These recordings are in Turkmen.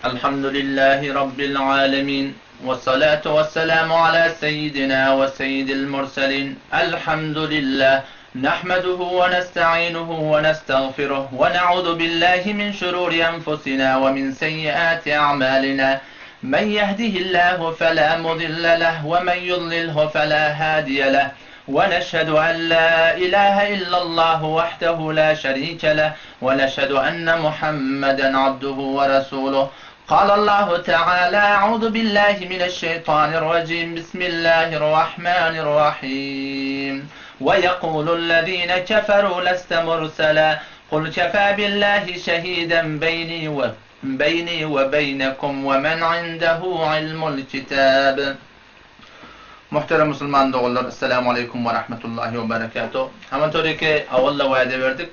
Elhamdülillahi Rabbil alemin. Vessalatu vesselamu ala seyyidina ve seyyidil murselin. Elhamdülillah. Nahmeduhu ve nesta'inuhu ve nestağfiruh ve na'udhu billahi min şururi enfusina ve min seyyiati a'malina. Men yehdihillahu fela mudille leh ve men yudlilhu fela hadiye leh. ونشهد أن لا إله إلا الله وحده لا شريك له ونشهد أن محمدا عبده ورسوله قال الله تعالى أعوذ بالله من الشيطان الرجيم بسم الله الرحمن الرحيم ويقول الذين كفروا لست مرسلا قل كفى بالله شهيدا بيني وبيني وبينكم ومن عنده علم الكتاب Muhterem musulman doganlar, Esselamu aleýkum we rahmetullahi we berekatuh. Haman töriki awal-da wada berdik,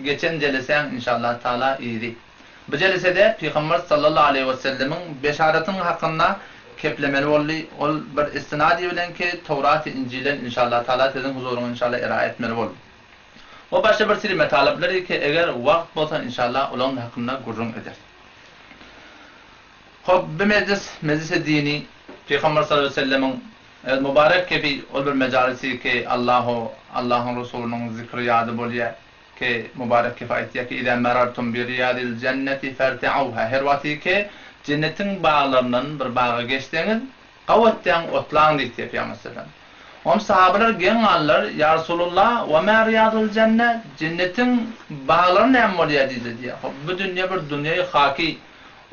geçen jelesäň inşallah taala yzy. Bu jelesede Pygamber sallallahu aleýhi we sellemiň beşaratyň hakynda keplemeli boldy. Ol bir istinady bilen ki Towraty Injilden inşallah taala siziň huzuryňa inşallah eraýa etmeli boldy. We başga bir siri metalaplary ki eger wagt bolsa inşallah olaň hakynda gürrüň ederis. Hop, bu mejlis, mejlisi dini, Pygamber sallallahu aleýhi we sellemiň öz mübarek kefi ol bir mejalisi ki Allahu, Allahyň Resulynyň zikri ýady bolýar ki mübarek kefi aýtýar ki, Iza merartum bi riýadil jenneti ferte'uha her wagty ki jennetiň baglaryndan bir baga geçseňiz, gawatýaň otlaň diýipdir Pygamber sallam. Oňa sahabalar geň galdylar, Ýa Resulullah, we ma riýadul jenne, jennetiň baglary näme bolýar diýdi diýýär. Hop, bu dünýe bir dünýeýi haki,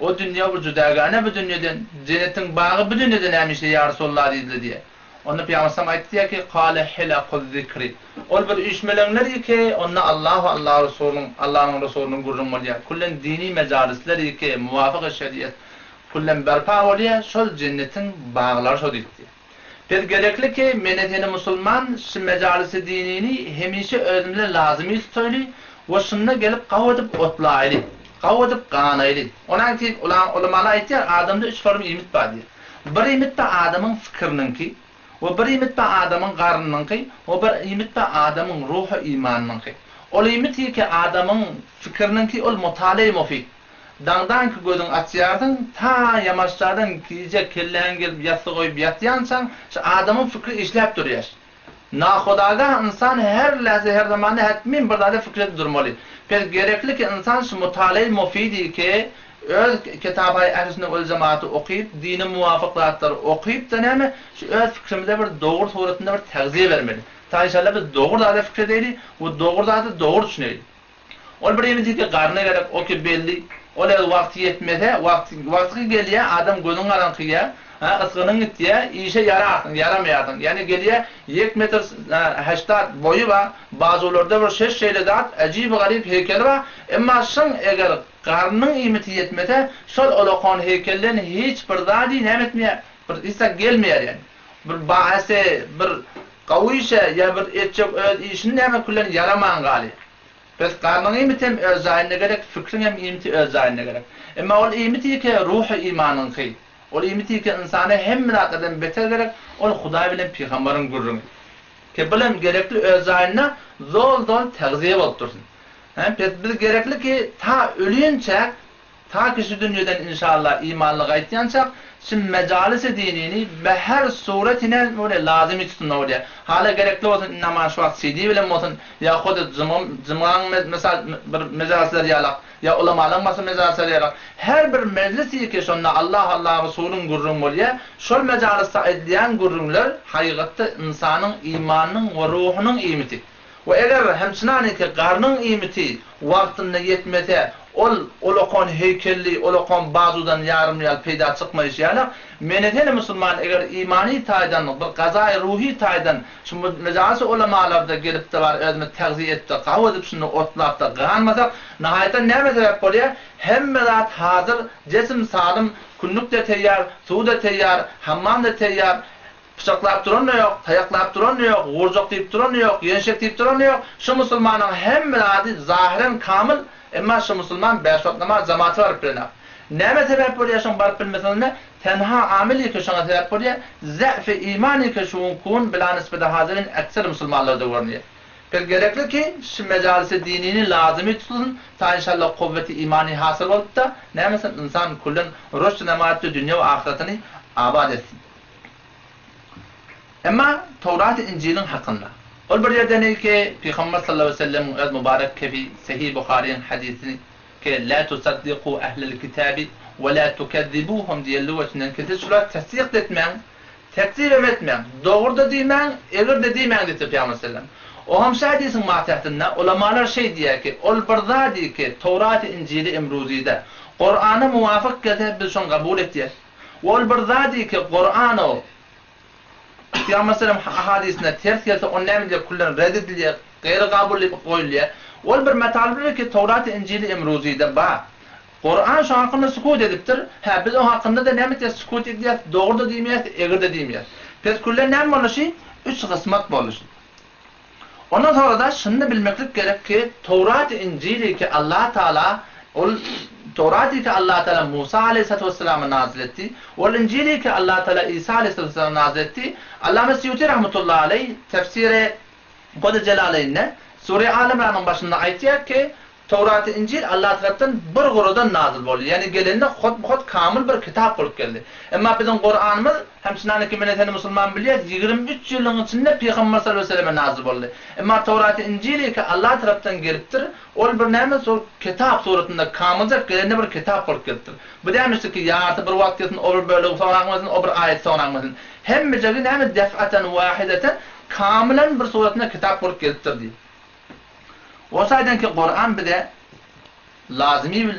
O dünýe bir judagana bu dünýeden, jennetiň bagy bu dünýede näme işleýär ýa Resulallah diýdiler diýýär. Onda Pygamber sallam aýtdy diýýär ki, Kale hilakuz zikri. Ol bir üýşmeleňler ki, onda Allah we Allah Resulynyň, Allanyň Resulynyň gürrüň bolýar. Küllen dini mejalisler ki, muwafyky şeriat küllen berpa bolýar, şol jennetiň baglary şo diýdi. Biz gerekli ki, meni seni musulman şu mejalisi dinini hemişe özümize lazymy tutaýly we şunda gelip gaw edip otlaýly, gaw edip ganaýly. Onan ki, ulamalar aýtýar, adamda üç form iýmit bar diýýär. Bir iýmit bar adamyň fikiriniňki, we bir iýmit bar adamyň garnynyňky, we bir iýmit bar adamyň ruhy imanynyňky. Ol iýmit ki adamyň fikiriniňki ol mutaleýi mufid. Daňdanky gözüň açýarsyň, ta ýamaşjadan gije kelläň gelip ýassyk goýup ýatýançaň şu adamyň fikri işläp durýar. Nahodagah ynsan her lähze her zamanda hetmin bir zada fikir edip durmaly. Pes gerekli ki ynsan şu mutaleýi mufidi ki öz kitabaýy ähli sünnet wel jemaaty okyp dine muwafyk zatlary okyp-da näme şu öz fikrimize bir dogry suratynda bir tagziýe bermeli. Ta inşallah biz dogry zada fikir edeýli we dogry zada dogry düşüneýli. Ol bir ýemijiki garna gerek, o ki belli. Ol eger wagty ýetmese, wagty, wagty gelýär, adam gözüň garaňky ýa, ha, ysgynyň gitýär, işe ýararsyň, ýaramaýarsyň. Ýani gelýär, ýek metr heşdat boýy bar, bazuwlarda bir şeş şeýle zat, äjib-garyp heýkeli bar, emma şyň eger garnyň iýmiti ýetmese, şol olakan heýkelden hiç bir zady näme etmeýär, bir hiç zat gelmeýär ýani. Bir baasy, bir Gawy işe ýa bir etjek öz işini näme külen ýaraman galýar. Bes garnyň iýmiti hem öz jaýynda gerek, fikriň hem iýmiti öz jaýynda gerek. Emma ol iýmit ýeke ruhy imanyňky. Ol iýmit ýeke ynsana hemme zatlardan beter gerek, ol Hudaý bilen pygambaryň gürrüňi. Ke bul hem gerekli öz jaýynda zol-zol tagziýe bolup dursun. Hä, pes biz gerekli ki ta ölinçäk Ta ki şu dünýeden inşallah imanly gaýtýançak, şu mejalisi dinini be her suretine bolýar, lazymy tutunda bolýar. Hala gerekli bolsun indi aman şu wagt CD bilen bolsun, ýa hody jymgym jymgaň mysal bir mejalisler ýalak, ýa ulamalaň başga mejalisleri ýalak. Her bir mejlisi ki şonda Allah Allah Resulyň gürrüň bolýar, şol mejalisde aýdylýan gürrüňler hakygatda ynsanyň imanynyň we ruhunyň iýmiti. We eger hemçinaniki garnyň iýmiti wagtynda ýetmese, ol ulakan heýkelli, ulakan bazuwdan ýarym ýal peýda çykmaýşy ýaly, mene-sene musulman eger imany taýdan, bir gazaýy ruhy taýdan şu mejalisi ulamalarda gelip-de bar özümiz tagziýe edip-de, gaw edip şunda otlap-da ganmasak, nahaýatdan näme sebäp bolýar? Hemme zat hazyr, jesim salym, kündük-de teýýar, suw-da teýýar, hammam-da teýýar, Pyçaklap duran-da ýok, taýaklap duran-da ýok, gurjak diýip duran-da ýok, ýenşek diýip duran-da ýok. Şu musulmanyň hemme zady zahyren kamyl, emma şu musulman bäş wagt namaz jamaata baryp bilenok. Näme sebäp bolýar şoň baryp bilmesine? Tenha amil ýeke şoňa sebäp bolýar, ze'fi iman ýeke şu günki gün bila nisbeti hazirin ekser musulmanlarda görünýär. Pes gerekli ki, şu mejalisi dinini lazymy tutulsyn, ta inşallah kuwweti imany hasyl bolup-da, nämesin, ynsan küllen rüşd nemaýypda dünýe we ahyretini abat etsin. Emma Towraty Injiliň hakynda, ol bir ýerde ne ki, Pygamber sallallahu aleýhi we sellemiň öz mübarek kefi Sahih Buharyň hadysy ki, La tusaddiku ehlel kitabi we la tukezzibuhum diýenligi üçinden ki, siz şulary tassyk-da etmäň, Tekzibem etmäň, dogry-da diýmäň, egri-de diýmäň diýipdir Pygamber sellem. Oňam şu hadysyň matähtinde ulamalar şeý diýýär ki, ol bir zady ki, Towraty Injili emruzide Kurana muwafyk gelse biz şony gabul etýäs. We ol bir zady ki, Kurano Pygamber sellem ahadysynda ters gelse ony näme edilýär küllen red edilýär, gaýry gabul diýip goýulýar. Ol bir metalyby ki, Towraty Injili emruzide bar. Kuran şoň hakynda sukut edipdir. Hä, biz oň hakynda-da näme etýäs, sukut edýäs, dogry-da diýmeýäs, egri-de diýmeýäs. Pes küllen näme boldy şi? Üç gysmat boldy şi. Ondan soňra-da şuny-da bilmeklik gerek ki, Towrat-y Injili ki Allah Taala ol Towraty ki Allah Taala Musa aleýhissalatu wesselama nazyl etdi, ol Injili ki Allah Taala Isa aleýhissalatu wesselama nazyl etdi. Allama Sýuti rahmetullahi aleýh tefsiri Kody Jelaleýnde, Sure Al Imranyň başynda aýtýar ki, Towraty Injil Allah tarapdan bir guradan nazyl boldy, ýagny gelende hot-bu-hot kamyl bir kitap bolup geldi. Emma biziň Kuranymyz, hem çynanyki mene seni musulman bilýäs, 23 ýylyň içinde Pygamber sallallahu aleýhi we selleme nazyl boldy. Emma Towraty Injil ki Allah tarapdan gelipdir, ol bir näme şol kitap suratynda kamyljak gelende bir kitap bolup gelipdir. Bu dämişdir ki ýarty bir wagt gelsin, o bir bölegi soňrak gelsin, o bir aýaty soňrak gelsin. Hemmejegi näme def'aten wahideten kamylan bir suratynda kitap bolup gelipdir diýip. O taýdan ki Kuran bize lazymy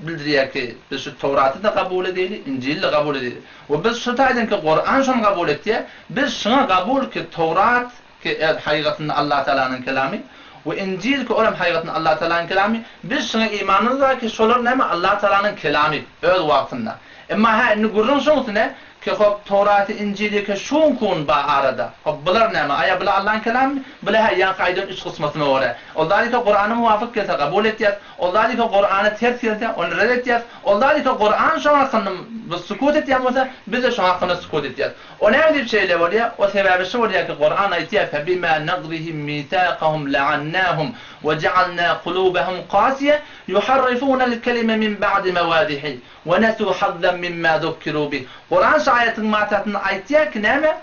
bildirýär ki, biz şu Towraty-da kabul edeýli, Injili-de kabul edeýli. We biz şu taýdan ki Kuran şony kabul etýär, biz şuňa kabul ki Towrat ki öz hakygatynda Allah Taalanyň kelamy we Injil ki ol hem hakygatynda Allah Taalanyň kelamy, biz şuňa imanymyz bar ki şolar näme Allah Taalanyň kelamy öz wagtynda. Emma hä indi gürrüň şuň üstüne Ki hop Towraty Injili ke şuň kun ba arada. Hop bular näme? Aýa bula Allaň kelamymy? Bula hä ýaňky aýdan üç gysmatyna görä. Ol zady ke Kurana muwafyk gelse kabul etýäs. Ol zady ke Kurana ters gelse ony red etýäs. Ol zady ke Kuran şoň hakynda biz sukut etýän bolsa bizde şoň hakynda sukut etýäs. O näme diýip şeýle bolýa? O sebäbi şu bolýa ki Kuran aýtýa Febima nagzihim misakahum la'annahum we ja'alna kulubahum kasiýe yuharrifunal kelime min ba'di mewadihi. We nesu hazzan mimma zukkiru bih. Kuran şu aýatyň matasynda aýtýar ki näme?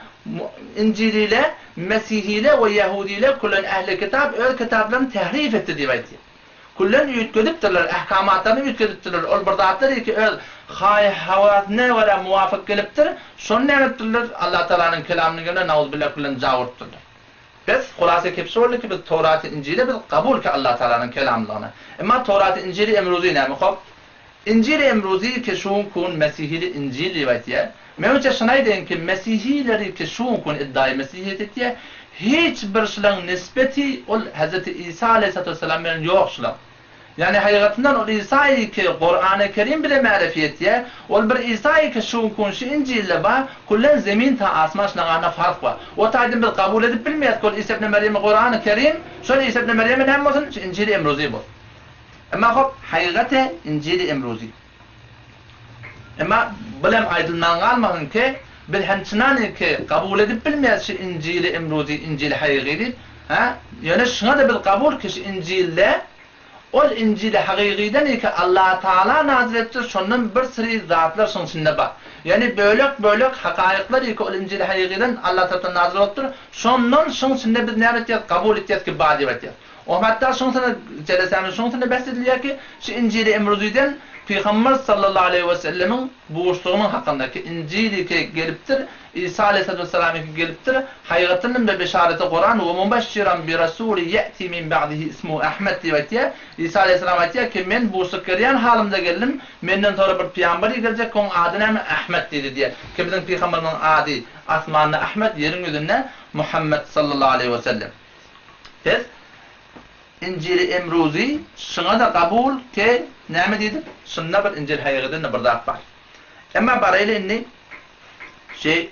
Injilile, Mesihile we Ýehudile külen ähli kitap öz kitaplaryny tehrif etdi diýip aýtýar. Küllen üýtgedipdirler, ähkamatlaryny üýtgedipdirler. Ol bir zatlar ki öz haý-hawasyna görä muwafyk gelipdir. Şony näme edipdirler? Allah Tagalanyň kelamynyň ýerine nauzubilla küllen jawurtdyrlar. Bes, hulasa kepşi boldy ki biz Towraty Injile biz kabul ki Allah Tagalanyň kelamlygyna. Emma Towraty Injili emruzi näme? Hop. Injili emruzi ki şuň kun mesihili Injil diýip aýtýar. Meňçe şuny aýdaýyn ki mesihileri ki şuň kun iddaýy mesihiýet etýär, hiç bir şulaň nisbeti ol Hezreti Isa aleýhissalatu wessalam bilen ýok şulaň. Ýagny hakygatyndan ol Isaýy ki Kurany Kerim bize märefi etýär, ol bir Isaýy ki şuň kun şu Injilde bar, kullen zemin ta asman şulaň arasynda fark bar. O taýdan biz kabul edip bilmeýäs ki ol Isa ibn Merýemi Kurany Kerim, şol Isa ibn Merýemi näme bolsun, şu Injili emruzi bolsun. Emma hop hakykaty Injili emruzi. Emma bulem aýdylman galmasyn ki, biz hem çynany ki kabul edip bilmeýäs şu Injili emruzi, Injili hakyky diýip, hä? Ýöne şuňa-da biz kabul ki şu Injilde ol Injili hakykydan ki Allah Taala nazyl etdi, şondan bir syry zatlar şuň içinde bar. Ýagny bölek-bölek hakaýyklar ki ol Injili hakykydan Allah tarapdan nazyl bolupdyr, şondan şuň içinde biz näme etýäs, kabul etýäs ki bar diýip aýtýas. O hatda şuňsuna jelesämiz şuňsuna bäs edilýär ki, şu Injili Emruziden Pygamber sallallahu aleýhi we sellemiň buşlugynyň hakynda ki, Injili ki gelipdir, Isa aleýhissalatu wessalam ki gelipdir, haýgatyndan be beşareti Kuran we mubeşşiran bi rasuli ýe'ti min ba'dihi ismuhu Ahmed diýip aýtýar. Isa aleýhissalam aýtýar ki, men buşluk berýän halymda geldim, menden soňra bir pygamber geljek, oň ady näme? Ahmed diýdi diýýär. Ki biziň pygamberimiziň ady asmanda Ahmed, ýeriň ýüzünde Muhammed sallallahu aleýhi we sellem. Biz Injili emruzi şyňa-da kabul ke näme diýdik? Şynda bir Injil haýygydan-da bir zat bar. Emma baraýly indi şi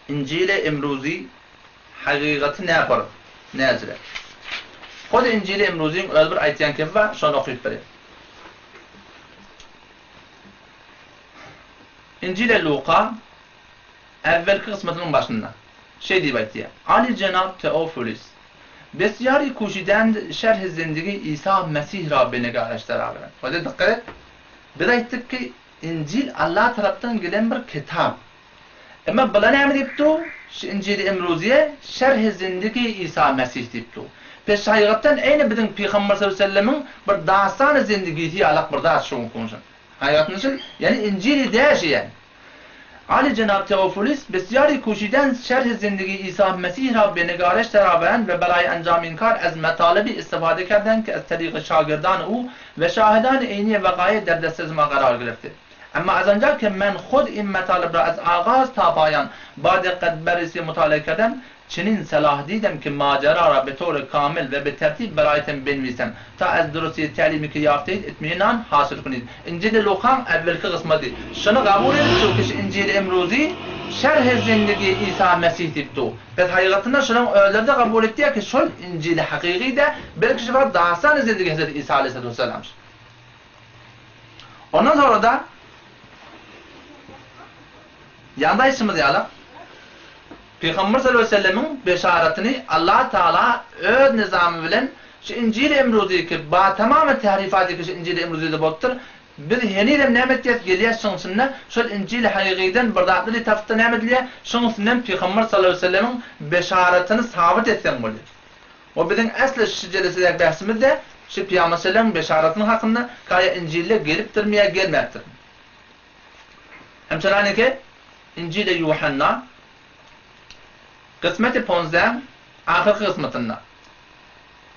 Injili emruzi hagygaty nähor, näjire. Hol Injili emruziň öz bir aýtýan kepi bar, şony okyp bereýin. Injile Luka äwwelki kysmatynyň başynda şeý diýip aýtýar, Aly jenap Teofilis! Besýary kuşidänd şerhi zindigi Isa Mesih ra benegaraş deraberend. Hoja dykgat et. Biz aýtdyk ki, Injil Allah tarapdan gelen bir kitap. Emma bula näme diýip dur? Şu Injili Emruziýe şerhi zindigi Isa Mesih diýip dur. Pes haýgatdan eýni biziň Pygamber sallallahu aleýhi we sellemiň bir dastany zindigisi ýalak bir zat şu günki gün. Haýgatyn şul, ýani Injili däl şu ýani. Aly jenap Teofulis besýary kuşiden şerhi zindigi Isa Mesih ra be negareş deraberend ve beraý enjam in kar ez metalebi istifade kerdend ke ez tariqi şagirdan u ve şahidan eyniye veqaye der dest ma qarar girefte. Emma ez onca ke men xud in metalib ra ez agaz ta payan ba diqqet berresi mutalae kerdem çinin selah didem ki macera ra be towri kamil ve be tertib berayten benvisem ta ez durusti telimi ki yafteid itminan hasil kunid. Injili Lukaň evvelki gysmady. Şuny gabul edip dur ki şu Injili Emruzi şerhi zindigi Isa Mesih diýip dur. Bes haýygatynda şunuň özleri-de gabul etdiýär ki şol Injili hakyky-da belki şu fakat dastany zindigi Hezreti Isa aleyhissalatu vesselamyş. Ondan sonra-da ýanda aýtşymyz ýaly Pygamber sallallahu aleýhi we sellemiň beşaratyny Allah Tagala öz nyzamy bilen şu Injili Emruzi ki ba tamamy tährifat ki şu Injili Emruzide bolupdyr. Biz henizem näme etýäs gelýäs şuň içinde şol Injili Hakykydan bir zatlary tapypda näme edilýär şuň üstünden Pygamber sallallahu aleýhi we sellemiň beşaratyny sabyt etseň bolýar. We biziň äsli şu jelesedäki bähsimiz de şu Pygamber sellemiň beşaratynyň hakynda kaýa Injilde gelipdirmi ýa gelmäpdirmi. Hemçenaniki Injili Ýuhanna Kysmeti ponzäň ahyrky kysmatynda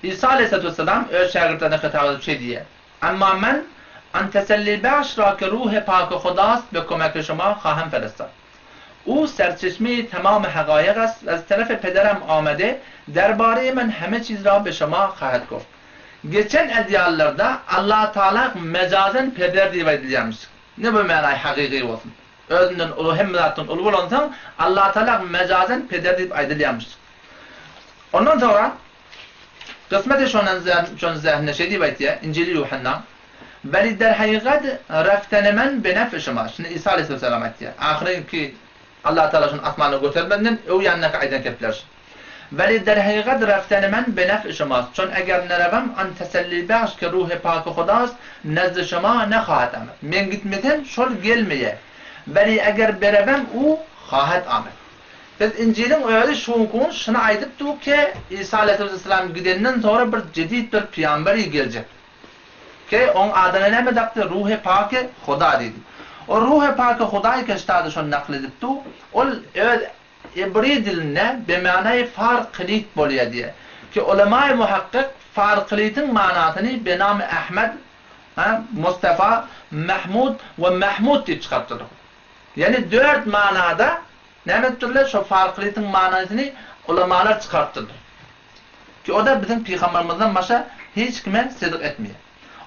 Isa aleýhissalatu wessalam öz şägirtlerine hitap edip şeý diýýär, Emma men an tesellibahş ra ki ruhy paky Hudast be komeki şuma hahem ferestad. U serçeşmeyi tamamy hagaýyk ast we ez terefi pederem amede derbareýi men heme çiz ra be şuma hahet goft. Geçen edýanlarda Allatagala mejazen peder diýip aýdylýarmyş. Ne bu manaýy hakyky bolsun. Özünden uly hemme zatdan uly bolansoň Allatagala mejazen peder diýip aýdylýarmyş. Ondan soňra kysmeti şondan şon zähne şeý diýip aýtýar, Injili Ýuhanna, Weli derhaýygat reftenemen benef şuma. Şuny Isa aleyhisselam aýtýar. Ahyrynky Allatagala şuny asmana götermezden öň ýanyndaky aýdan kepler. Weli derhaýygat reftenemen benef şuma. Çon eger nerewem an tesellibahş ki ruhy paky Hudast nezdi şuma ne hahet amed. Men gitmesem şol gelmeýär. Weli eger berewem u hahet amed. Biz Injiliň özi şuňkuň şuny aýdyp dur ki Isa aleyhisselam gidenden soňra bir jedid bir pygamber geljek. Ki, oň adyna näme dakdy? Ruhy Paky Huda diýdi. O Ruhy Paky Hudaý keşdady şony nakl edip dur. Ol öz ibri dilinde bemanaýy Farklit bolýar diýýär. Ki, ulemaýy muhakkyk Farklitiň manasyny benamy Ahmed, Mustafa, Mahmud we Mahmud diýip çykarypdyrlar. Ýagny dört manada näme edipdirler? Şo Farklitiň manysyny ulemalar çykarypdyrlar. Ki o-da biziň pygambermizden başa hiç kime sydyk etmeýär.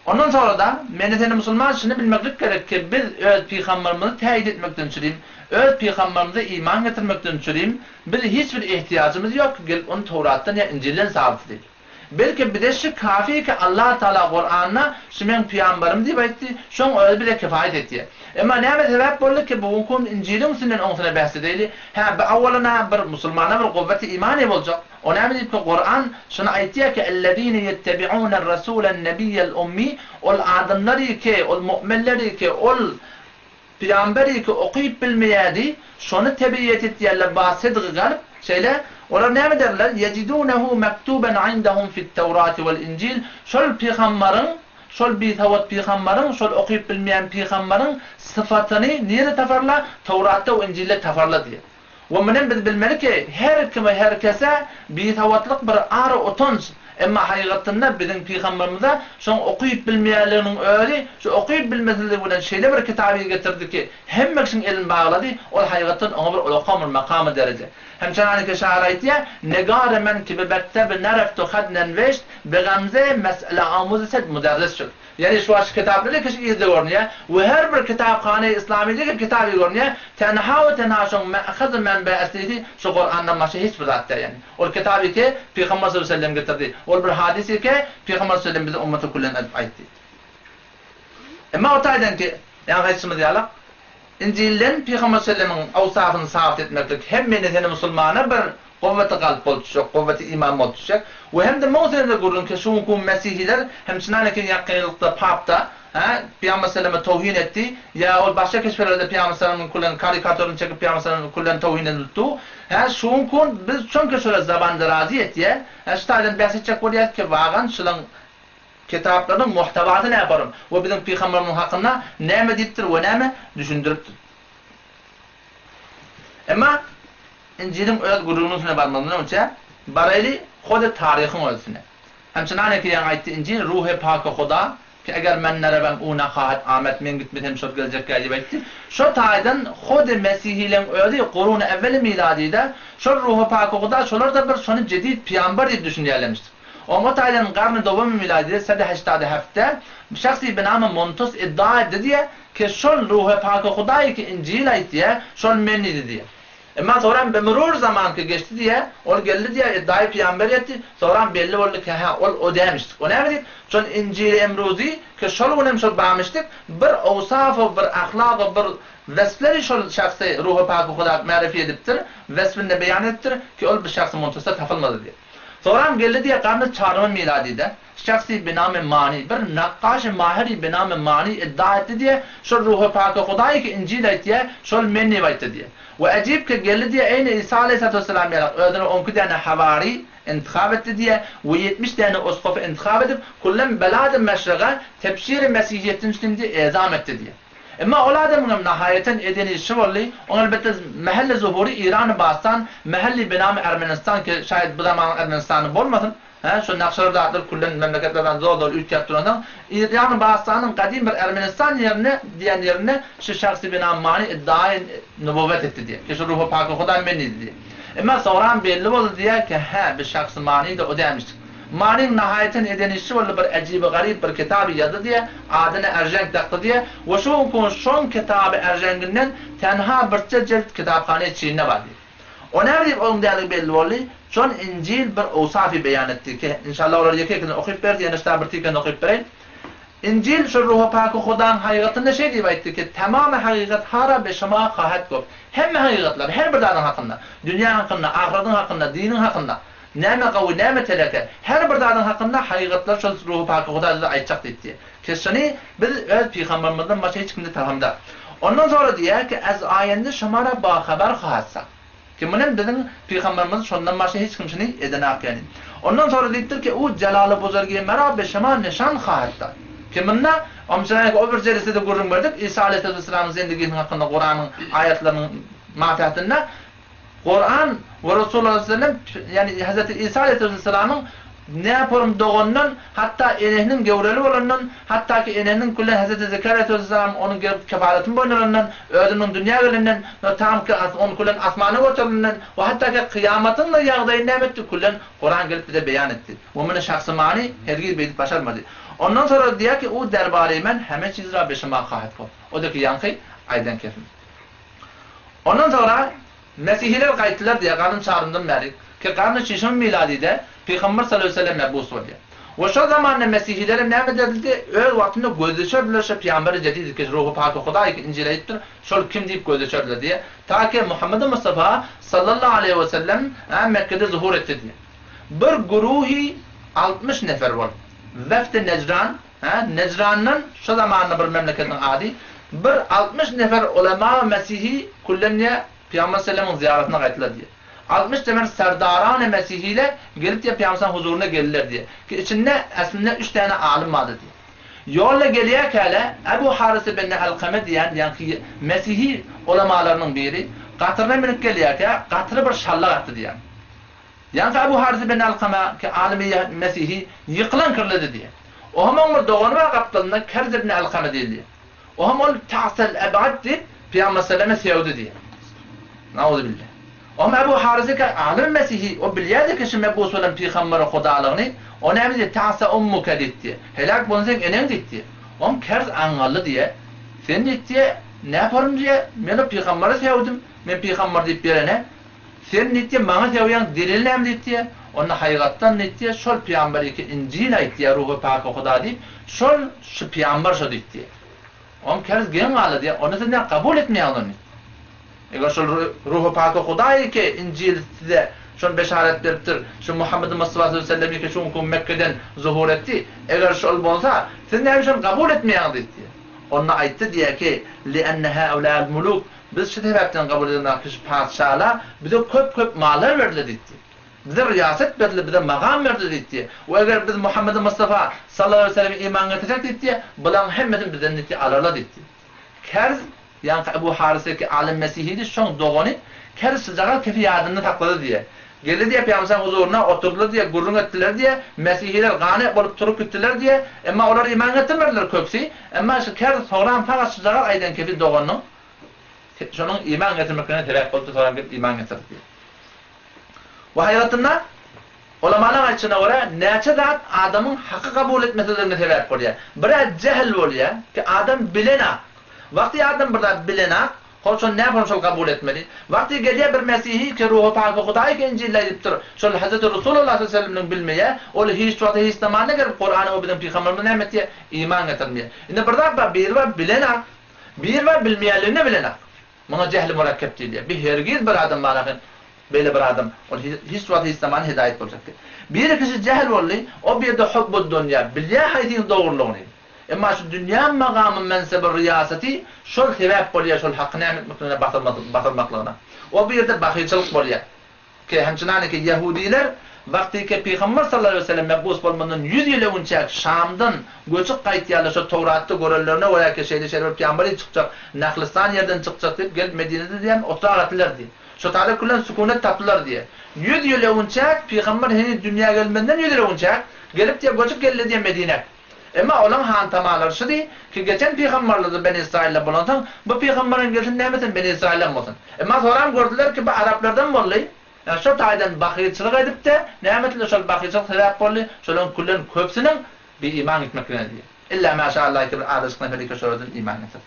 Ondan soňra-da, meni seni musulman şuny bilmeklik gerek ki, biz öz pygamberimizi täýit etmekden çürim, öz pygamberimize iman getirmekden çürim, biz hiç bir ihtiýajymyz ýok ki gelip ony Towratdan ýa Injilden sabyt edeýlik. Belki bize şu kafi ki Allah Tagala Kuranda şu meň pygamberim diýip aýtdy, şoň özi bize kifaýat etýär. Emma näme sebäp boldy ki bu günki gün Injiliň üstünden oňsuna bäs edeýli? Hä, bi awwalana bir musulmana bir guwweti imany boljak. O näme diýip ki Kuran şuny aýtýar ki Ellezine ýettebi'uner rasulen nebiyyel ummi ol adamlary ki, ol mu'minleri ki, ol pygamberi ki okyp bilmeýärdi, şony tebiýet etýärler ba sidgy galp, şeýle, olar näme ederler? Ýejidunehu mektuben indehum fit-Tewrati wel-Injil şol pygambaryň, şol bisawat pygambaryň, şol okyp bilmeýän pygambaryň syfatyny nirede taparlar? Tewratda we Injilde taparlar diýýär. We munem biz bilmeli ki, her kime, her kese bisawatlyk bir ar utanç, emma hakygatynda biziň pygamberimize şoň okyp bilmeýänliginiň özi, şu okyp bilmesizligi bilen şeýle bir kitaby getirdi ki, hemme kişiň elini baglady, ol hakygatdan oňa bir ulakam bir makamy dereje. Hem çenaniki şahyr aýtýar, Negare men ki bi mekteb nereftu had nenweşt, bi gamze mes'ele amuzi sed muderris şud. Ýagny şu wagt şu kitaplary kişi yzda görünýär we her bir kitaphana islamydaki kitaby görünýär, tenha we tenha şoň me'hez we menbe eslisi şu Kurandan başga hiç bir zat däl ýagny ol kitaby ki Pygamber sallallahu aleyhi ve sellem getirdi, ol bir hadysy ki Pygamber sallallahu aleyhi ve sellem bize ummata küllen edip aýtdy. Emma o taýdan ki ýaňky aýdyşymyz ýaly Injilden Pygamber sallallahu aleyhi ve sellemiň awsafyny sabyt etmeklik hem meni seni musulmana bir. Gowweti kalp bolup düşjek, gowweti iman bolup düşjek. We hem-de muň senede gürrüň ki, şu günki mesihiler hem çynan eken ýakynlykda papda, hä, Pygamber selleme towhin etdi, ýa ol başga keşfelerde Pygamber sellemiň külen karikaturyny çekip Pygamber sellemiň külen towhin edilipdi, hä, şu günki biz çon keşfeler zaban derazi etýä, hä, şu taýdan bäs etjek bolýas ki, wagan şulaň kitaplarynyň muhtewasy näparum we biziň Pygamberimiziň hakynda näme diýipdir we näme düşündiripdir. Emma Injiliň öz gürrüňiniň üstüne barmazdan öňçe, baraýly hode taryhyň öz üstüne. Hemçinan eki ýaňy aýtdy Injil Ruhy Paky Huda, ki eger men nerewem u nahahet amet men gitmesem şol geljekkä diýip aýtdy. Şo taýdan hode mesihileň özi guruny ewweli miladyda şol Ruhy Paky Huda şolar-da bir şony jedid pyýambar diýip düşünýärlemişdir. Oňa taýdan garny dowamy miladyda sede heştady heftde şahsy binamy Montus iddia etdi diýe ki şol Ruhy Paky Hudaýy ki Injil aýtýa şol men idi diýe. Emma soňram be murur zaman ki geçdi diýe, ol geldi diýe, iddiaýy pyýamber etdi, soňram belli boldy ki hä ol o dämişdik. O näme diýip, şol Injili emruzi ki şol gün hem şol bamyşdyk, bir owsaf-u bir ahlak-u bir wesfleri şol şahsy Ruhy Paky Huda märifi edipdir, wesfinde beýan edipdir ki ol bir şahsy muntasda tapylmady diýe. Soňram geldi diýe garny çarymy miladyda. Şahsy bi namy Mani, bir nakgaşy mahyry bi namy Mani iddia etdi diýe, şol Ruhy Paky Hudaýy ki Injil aýtýa, şol men diýip aýtdy diýe. We ejip ki geldi diýe eýni Isa aleýhissalatu wessalam ýalak özüne onki däne hawary intihap etdi diýe we 70 däne uskufy intihap edip kullem belady meşrige tebşiri mesihiýetini şimdi ezam etdi diýe. Emma ol adamyňam nahaýaten edeni şy boldy, oň elbetde mähelli zuhury Irany bastan, mähelli binamy Ermenistan ki şaýat bu zamanyň Ermenistany bolmasyn, Hä, şo nagşalar zatlar küllen memleketlerden zol-zol üýtgäp duransoň, ýagny Bastanyň gadym bir Ermenistan ýerinde diýen ýerinde şu şahsy bina many iddiaýy nubuwwet etdi diýýär. Ki şu Ruhy Paky Huda men diýdi diýýär. Emma soňram belli boldy diýýär ki, hä, bi şahsy many-da o dälmişdik. Manyň nahaýaten eden işi boldy bir äjibi-garyp bir kitaby ýazdy diýýär, adyna Ärjeňk dakdy diýýär we şu günki gün şoň kitaby Ärjeňginden tenha birçe jilt kitaphana içinde bar diýýär. O näme diýip onuň däligi belli boldy? Şon Injil bir owsafy beýan etdi ki, inşallah olary ýeke-ýekeden okyp beris, ýene şda bir tikende okyp bereýin. Injil şol Ruhy Paky Hudaň haýgatynda şeý diýip aýtdy ki, Tamamy hakykat hara be şuma hahat goft. Hemme hakykatlary, her bir zadyň hakynda, dünýä hakynda, ahyratyň hakynda, diniň hakynda, näme gawy, näme teleke, her bir zadyň hakynda hakykatlary şol Ruhy Paky Huda size aýtjak diýipdi. Ki şuny biz öz pygambermizden başga hiç kimde tapamzok. Ondan soňra diýýär ki, Ez aýende şumara bahabar hahatsak. Ki muny biziň pygamberimiz şondan başga hiç kim şuny edenak ýani. Ondan soňra diýipdir ki, U jelaly buzurgi mera be şuma nişan hahatsak. Ki munda, omçaýak o bir jelesede gürrüň berdik, Isa aleýhissalamyň zendigisiniň hakynda Kuranyň aýatlarynyň matähtinde Kuran we Resulullah sallam ýagny Hezreti Isa aleýhissalamyň näporum dogandan hatda enesiniň gewreli bolandan hatda ki enesiniň külen Hezreti Zekeriýa aleýhissalam onuň gelip kefalatyny boýun alandan özüniň dünýä gelenden we tam ki ony külen asmana göterilenden we hatda ki kyýamatyň da ýagdaýyny näme etdi külen Kuran gelip bize beýan etdi we muny şahsy many hergiz beýdip başarmady. Ondan soňra diýýär ki u derbary men heme çiz ra beşuma kahet kop. O da ki ýaňky aýdan kefim. Ondan soňra mesihiler gaýtdylar diýýär, garyn çaryndan bäri, ki garny şişim miladyda Pygamber sallallahu aleýhi we sellem mebus bolýar. We şol zamanda mesihilerem näme ederdi, öz wagtynda gözleşerdiler şo Pygamberi jedid ki Ruhy Paky Hudaý ki Injil aýypdyr, şol kim diýip gözleşerdiler diýýär. Ta ki Muhammedi Mustafa sallallahu aleýhi we sellem Mekgede zuhur etdi diýýär. Bir guruhy 60 nefer bolup, Wefdi Nejran, Hä, Nejrandan, şo zamanda bir memleketiň ady, bir 60 nefer ulema mesihi küllenýä Pygamber sellemiň zyýaratyna gaýtdylar diýýär. 60 nefer serdarany mesihile gelip diýýär Pygamber sellemiň huzuryna geldiler diýýär. Ki içinde aslynda üç däne alym bardy diýýär. Ýolda gelýärkäle Ebu Haris ibn Alkame diýen ýaňky mesihi ulemalarynyň biri gatyryna münüp gelýärkä gatyry bir şallak atdy diýýär. Ýaňky Ebu Harise bin Alkama ki alymy mesihi ýykylan kirledi diýýär. Ohem oň bir dogany bar gapdalynda Kerz ibn Alkama diýilýär. Ohem ol Ta'sel ebad diýip Pygamber selleme sögdi diýýär. Nauzubillah. Ohem Ebu Harise ki alymy mesihi o bilýärdi ki şu mebus bolan pygamberiň hudalygyny, o näme diýýär Ta'sa ummuka diýip diýýär. Heläk bolsun seň eneň diýip diýýär. Ohem Kerz aňňally diýýär. Sen diýip diýýär, näporym diýýär, men o pygambere sögdüm, men pygamber diýip ýörene Sen diýdi, maňa sögýäň delil näme diýdi, onda haýgatdan diýdi, şol pygamber iki Injil aýtýar, Ruhy Paky Huda diýip, şol şu pygamber şo diýdi. Oň kerz geň galdy diýýär, onda siz näme kabul etmeýäňiz ony? Eger şol Ruhy Paky Huda iki Injil size. Şony beşaret beripdir. Şu Muhammedi Mustafa sallallahu aleyhi ve sellem ki şu günki Mekgeden zuhur etdi. Eger şol bolsa, siz näme üçin kabul etmeýäňiz diýdi. Onda aýtdy diýýär ki, Li'enne haulâ'l mulûk, biz şu sebäpden kabul edenok ki şu patyşalar bize köp-köp mallar berdiler diýdi. Bize riýasat berdiler, bize magam berdiler diýdi. We eger biz Muhammedi Mustafa sallallahu aleyhi ve selleme iman getirsek diýdi, bularyň hemmesini bizden diýdi alarlar diýdi. Kerz, ýaňky Ebu Harise ki alym mesihidi, şoň dogany Kerz şyjagal kefi ýadynda saklady diýýär. Geldi diýýär Pygamberimiziň huzuryna, oturdylar diýýär, gürrüň etdiler diýýär, mesihiler gany bolup turup gitdiler diýýär, emma olar iman getirmediler köpüsi, emma şu Kerz soňram fakat şyjagal aýdan kefi doganynyň şonuň iman getirmeklerine sebäp bolupdy, soňram gelip iman getirdi diýýär. We haýratynda Ulamalaryň aýtşyna görä, näçe zat adamyň haky kabul etmesizligine sebäp bolýar. Bir-ä jähil bolýar, ki adam bilenak. Wagty adam bir zat bilenak, hol şony näme şol kabul etmeli. Wagty gelýär bir mesihi ki Ruhy Paky Hudaý ki Injilde aýdypdyr, şol Hezreti Resulullah sallallahu aleyhi ve sellemniň bilmeýär, ol hiç wagta hiç zamanda gelip Kurany we biziň pygamberimize näme etýär? Iman getirmeýär. Indi bir zat bar, biri bar bilenak, biri bar bilmeýänligine bilenak. Muňa jähli murakkep diýilýär. Bir hergiz bir adam bar ahyn, beýle bir adam, ol hiç wagt hiç zaman hidaýat boljak däl. Bir kişi jähil boldy, o bir ýerde hubbud-dunýa, bilýär haýsynyň dogrulygyny. Emma şu dünýä magamy mensebi riýasaty şol sebäp bolýar şol haky näme etmekligine basyrmaklygyna. O bir ýerde bahylçylyk bolýar. Ki, hemçinaniki ýehudiler wagtyky Pygamber sallallahu aleýhi we sellem mebus bolmandan ýüz ýyl öňünçäk Şamdan göçüp gaýtýarlar şo Towratda görenlerine görä ki şeýle şeýle bir pygamber çykjak Nahlystan ýerden çykjak diýip gelip Medinede diýen otrag etdiler diýip. Şo taýda külen sükunet tapdylar diýe. Ýüz ýyl öňünçäk Pygamber heniz dünýä gelmezden ýüz ýyl öňünçäk gelip diýe göçüp geldi diýe Medinä. Emma olaň hantamalary şudy ki geçen pygamberler-de Beni Israýylda bolansoň, bu pygamberem gelsin nämesin Beni Israýyldan bolsun. Emma soram gördüler ki bu araplardan boldy, ýa şo taýdan bahylçylyk edip-de, näme etdiler şol bahylçylyk sebäp boldy şolaň küllen köpüsiniň bi-iman gitmeklerine diýýär. Illa maşaallah ki bir azajyk nefer eke şolardan iman getirdi.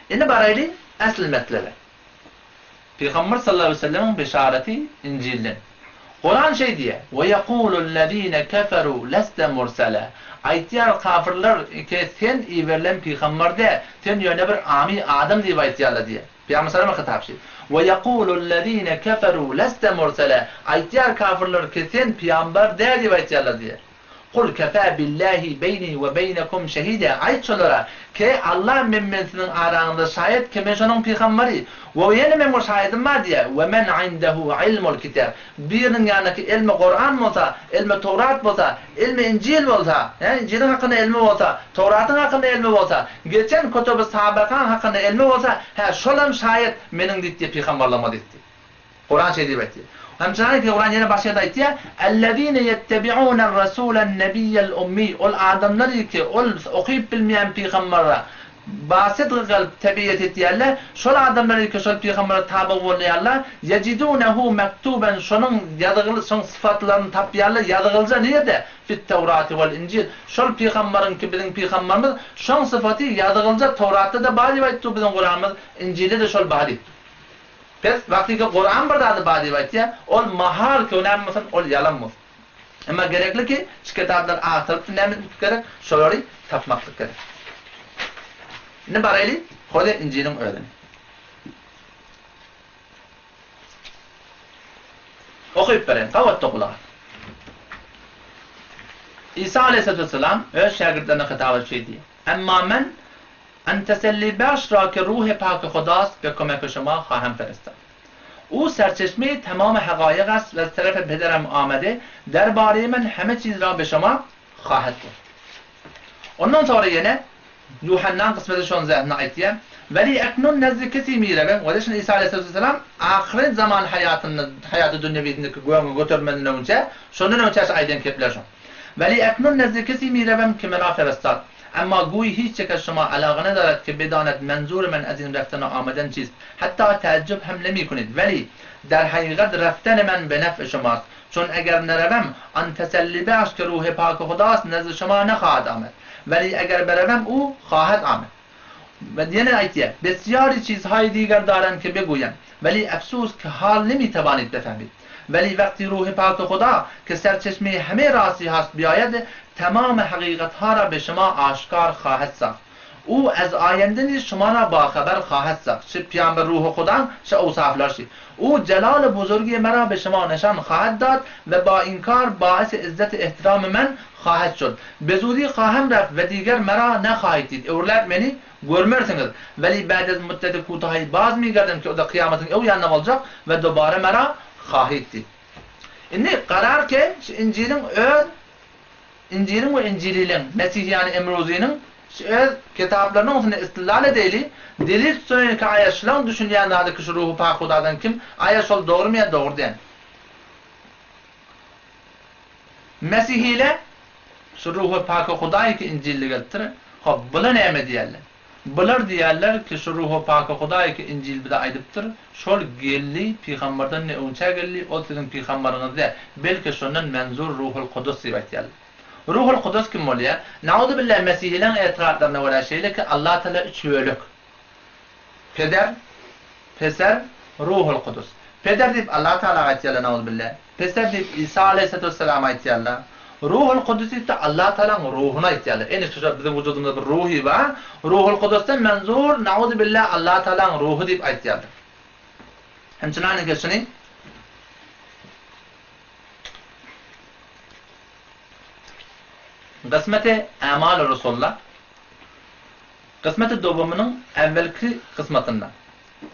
Indi baraýly esl meslele. Pygamber sallallahu aleýhi we sellemiň beşaraty Injilden. Kuran şeý diýýär, Ve yekulul-lezine keferu leste mursela. Aýtýar kafirler ki sen iberilen pygamber däl, sen ýöne bir ami adam diýip aýtýarlar diýýär. Pygamber salama hitap şeý. Ve yekulul-lezine keferu leste mursela. Aýtýar kafirler ki sen pygamber däl diýip aýtýarlar diýýär. Kul kefâ billâhi beýnî we beýnekum şehîdâ, Aýt şolara, Ki, Allah men bilen siziň araňyzda şaýat ki, men şonuň pygambary. We ýene meň bir şaýadym bar diýýär, We men indehu ilmul kitâb, Biriniň ýanyndaky ilmi Kuran bolsa, ilmi Towrat bolsa, ilmi Injil bolsa, ýa Injiliň hakynda ilmi bolsa, Towratyň hakynda ilmi bolsa, geçen kutuby sabakaň hakynda ilmi bolsa, hä, şolam şaýat meniň diýip diýýär pygamberligime diýip. Kuran şeý diýip aýtýar. Hem çynaýy ki Kuran ýene başga ýerde aýtýar, Ellezine ýettebi'uner-rasulen-nebiýýel ummiý, ol adamlar ki, ol okyp bilmeýän pygambere basytgy gylyp tebiýet etýärler, şol adamlar ki, şol pygambere taby bolýarlar, ýejidunehu mektuben, şonuň ýazygyl, şoň sypatlaryny tapýarlar, ýazygylja nirde? Fit-Tewrati wel-Injil, şol pygamberiň ki, biziň pygamberimiz, şoň sypaty ýazygylja Tewratda-da bar diýip aýtdy biziň Kuranymyz, Injilde-de şol bar diýipdir. Pes, wagtyky Kuran bir zady bar diýip aýtýar, ol mahal köwnem bolsun, ol ýalan bolsun. Emma gerekli ki, şu kitaplary agtaryp näme etmek gerek, şolary tapmaklyk gerek. Indi baraýly Hode Injiliň özüne. Okyp bereýin, gabatda gulak as. Isa aleyhissalatu vesselam öz şägirtlerine hitap edip şeý diýýär, Emma men An tesellibaş ra ki ruhy paky Hudast be kömeki şuma hahem feristad. U serçeşmeyi tamamy hagaýyk ast we az tarafy pederem amade der bareýi men heme çiz ra be şuma hahet goft. Ondan soňra ýene Ýuhannaň kysmeti şon zähne aýtýar, Weli eknun nezdi kesi mirewem we de şun Isa aleyhissalatu vesselam ahyret zaman haýatynda haýaty dünýewisindeki göňe göterilmeden öňçä şondan öňçä şu aýdan kepler şon. Weli eknun nezdi kesi mirewem ki mera ferestad. Emma guý hiç ýeke şuma alaga nedaret ki bedanet menzury men ezin reftene ameden çist. Hatta täejjüp hem nemikunid. Weli, der hakykat reftene men be nef'i şumast. Çün eger nerewem, an tesellibahş ki ruhy paky hudast nezdi şuma nehahet amed. Weli eger berewem u hahet amed. We ýene aýtýar, Besýary çizhaýy diger darem ki beguýem. Weli efsus ki hal nemitewanid befehmid. Weli wagty ruhy paky huda ki serçeşmeýi heme rasi hast biaýed, tamamy hakykathara be şuma aşkar hahet saht. U az aýende niz şuma ra bahabar hahat saht, şi pyýamber ruhy Hudaň şi owsaflar şi. U jelal-y buzurgi mera be şuma neşan hahat dad we ba inkar baisy izzet-i ihtiram-y men hahat şod. Be zudi hahem raft we diger mera ne hahit did, öwrüläp meni görmersiňiz. Weli ba'd ez muddeti kutahi baz mi gerdem ki o-da kyýamatyň öň ýanynda boljak we dobara mera hahit did. Indi garar ki şu Injiliň öz Injiliň we Injilileň, Mesihýany Emruzynyň şu öz kitaplarynyň üstünde istidlal edeýli, delil tutsaýyn ki aýa şulaň düşünýän zady ki şu Ruhy Pak Hudadan kim, aýa şol dogrymy ýa dogry däl. Mesihile şu Ruhy Pak Hudaý ki Injilde gelipdir, hop bula näme diýerler? Bular diýerler ki şu Ruhy Pak Hudaý ki Injil bize aýdypdyr, şol geldi, pygamberden ne öňçä geldi, ol siziň pygambaryňyz däl, belki şondan menzur Ruhul Kudus diýip aýtýarlar. Ruhul Kudus kim bolýar? Nauzubillah mesihileň etigatlaryna görä şeýle ki Allah Taala üç bölek. Peder, Peser, Ruhul Kudus. Peder diýip Allah Tagala aýtýarlar nauzubilla. Peser diýip Isa aleýhissalatu wessalam aýtýarlar. Ruhul Kudus diýip-de Allah Tagalaň ruhuny aýtýarlar. Ene şu biziň wujudymyzda bir ruhy bar. Ruhul Kudusdan menzur nauzubilla Allah Tagalaň ruhy diýip aýtýarlar. Hem çynanyňky şuny Gysmeti Ämal-y Rusulda Kysmeti dowamynyň äwwelki kysmatynda.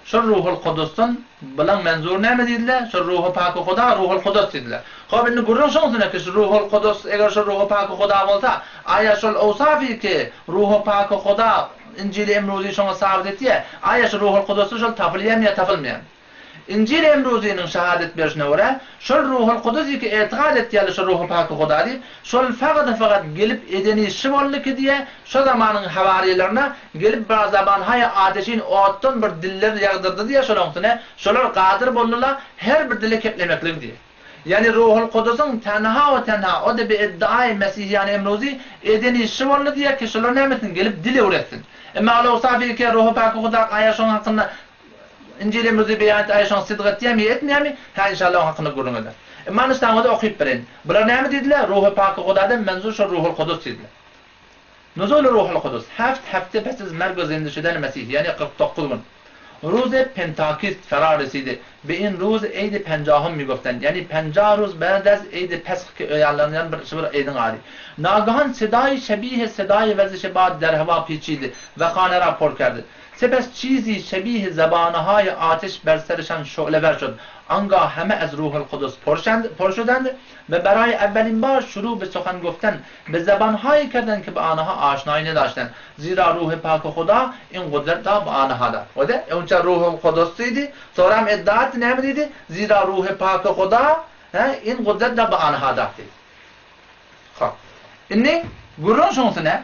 Şol Ruhul Kudusdan bylaň menzury näme diýdiler? Şol Ruhy Paky Huda Ruhul Kudus diýdiler. Hop indi gürrüň şoň üstünde ki şu Ruhul Kudus eger şol Ruhy Paky Huda bolsa, aýa şol owsafy ki Ruhy Paky Huda Injili Emruzi şoňa sabyt etýä, aýa şu Ruhul Kudusda şol tapylýamy ýa tapylmaýamy? Injil Emruzynyň şahadat berşine görä, şol Ruhul Kudus iki etikat etýärler şol Ruhy Paky Huda diýip, şol fagada-fagat gelip eden işi boldy ki diýe, şo zamanyň hawarylaryna gelip bir zabanhaýy ateşin otdan bir diller ýagdyrdy diýe şolaň üstüne, şolar gadyr boldular her bir dile keplemeklige diýe. Ýagny Ruhul Kudusyň tenha we tenha o-da bi iddiaýy Mesihiýany Emruzy eden işi boldy diýe ki şolar näme etsin gelip dil öwretsin. Emma ol owsafy ki Ruhy Paky Huda aýa şoň hakynda Injil emruzy beýan etdi, aýa şoň sydk etýämi ýa etmeýämi, hä inşallah oň hakynda gürrüň ederis. Emma nyşdaňyzy okyp bereýin. Bular näme diýdiler? Ruhy Paky Hudadan menzur şol Ruhul Kudus diýdiler. Nuzuly Ruhul Kudus, heft hefte pesiz merg we zinde şüden Mesih, ýagny 49 gün. Ruzy Pentakist fera residi, be in ruz eýdi penjahum migoften, ýagny penjah ruz ba'd az eýdi pesh ki öýarlanýan bir şu bir eýdiň ady. Nagahan sedaýy şebihi sedaýy werzişi bad der hewa piçidi we hane ra por kerdi. Sepes çizi şebihi zebanahaýy ateş ber serişan şu'lewer şod. Anga heme ez Ruhul Kudus por şodend ve beraý evvelin bar şuru bi suhan goften bi zebanhaýy kerden ki bi anaha aşnaýy nedaşten. Zira Ruhy Paky Huda in gudret da bi anaha da. Ode, öňçä Ruhul Kudus diýdi, soram iddia etdi näme diýdi? Zira Ruhy Paky Huda in gudret da bi anaha da diýdi. Hop. Indi gürrüň şuňsy